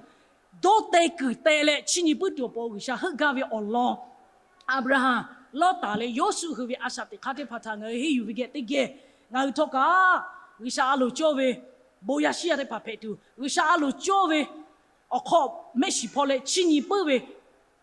dawˇ teh kuiˬ teh leh chiˇ nyi puiˉ tuˬ awˬ pon G'uiˬsha heuˆ gaˇ ve awˬ lawn Aˍbraˍhanˍ, Lawˇtaˍ leh Yoˇsuˆ hui ve a shaꞈ teꞈ hk'aˇ teˇ hpaˍ htaꞈ ngaˬ hui henˇ yuˬ ve geh teˇ geh, ngaˬ hui htawˇ kaꞈ G'uiˬsha a loˍ cawˇ ve bon yaˇ shiˉ yaˇ teˇ hpaˍ hpehꞈ tuˬ, G'uiˬsha a loˍ cawˇ ve awˬ hk'aw mehˆ shiˍ hpaw leh chiˇ nyi puiˉ ve,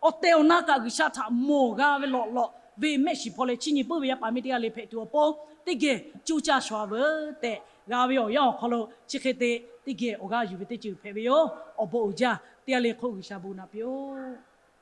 awˬ tehˬ awˬ na kaꞈ G'uiˬsha htaꞈ mawˬ g'a ve lawꞈ lawꞈ, ve mehˆ shiˍ hpaw leh chiˇ nyi puiˉ ve yaˇ paˍ miˇ teˇ g'aˇ le hpehꞈ tuˬ awˬ pon, teˇ geh coˇ caˇ shawˍ-a veuˬ tehꞈ g'a ve awˬ yanˇ awˬ hk'aw lo chi hk'e te teˇ geh awˬ g'aˇ yuˬ ve teˇ ceuˬ hpehꞈ ve yoˬ. Awˬ bon uiˍ jaˇ. Teˇ g'aˇ le hk'oˆ G'uiˬsha bon naꞈ piˇ-oˆ.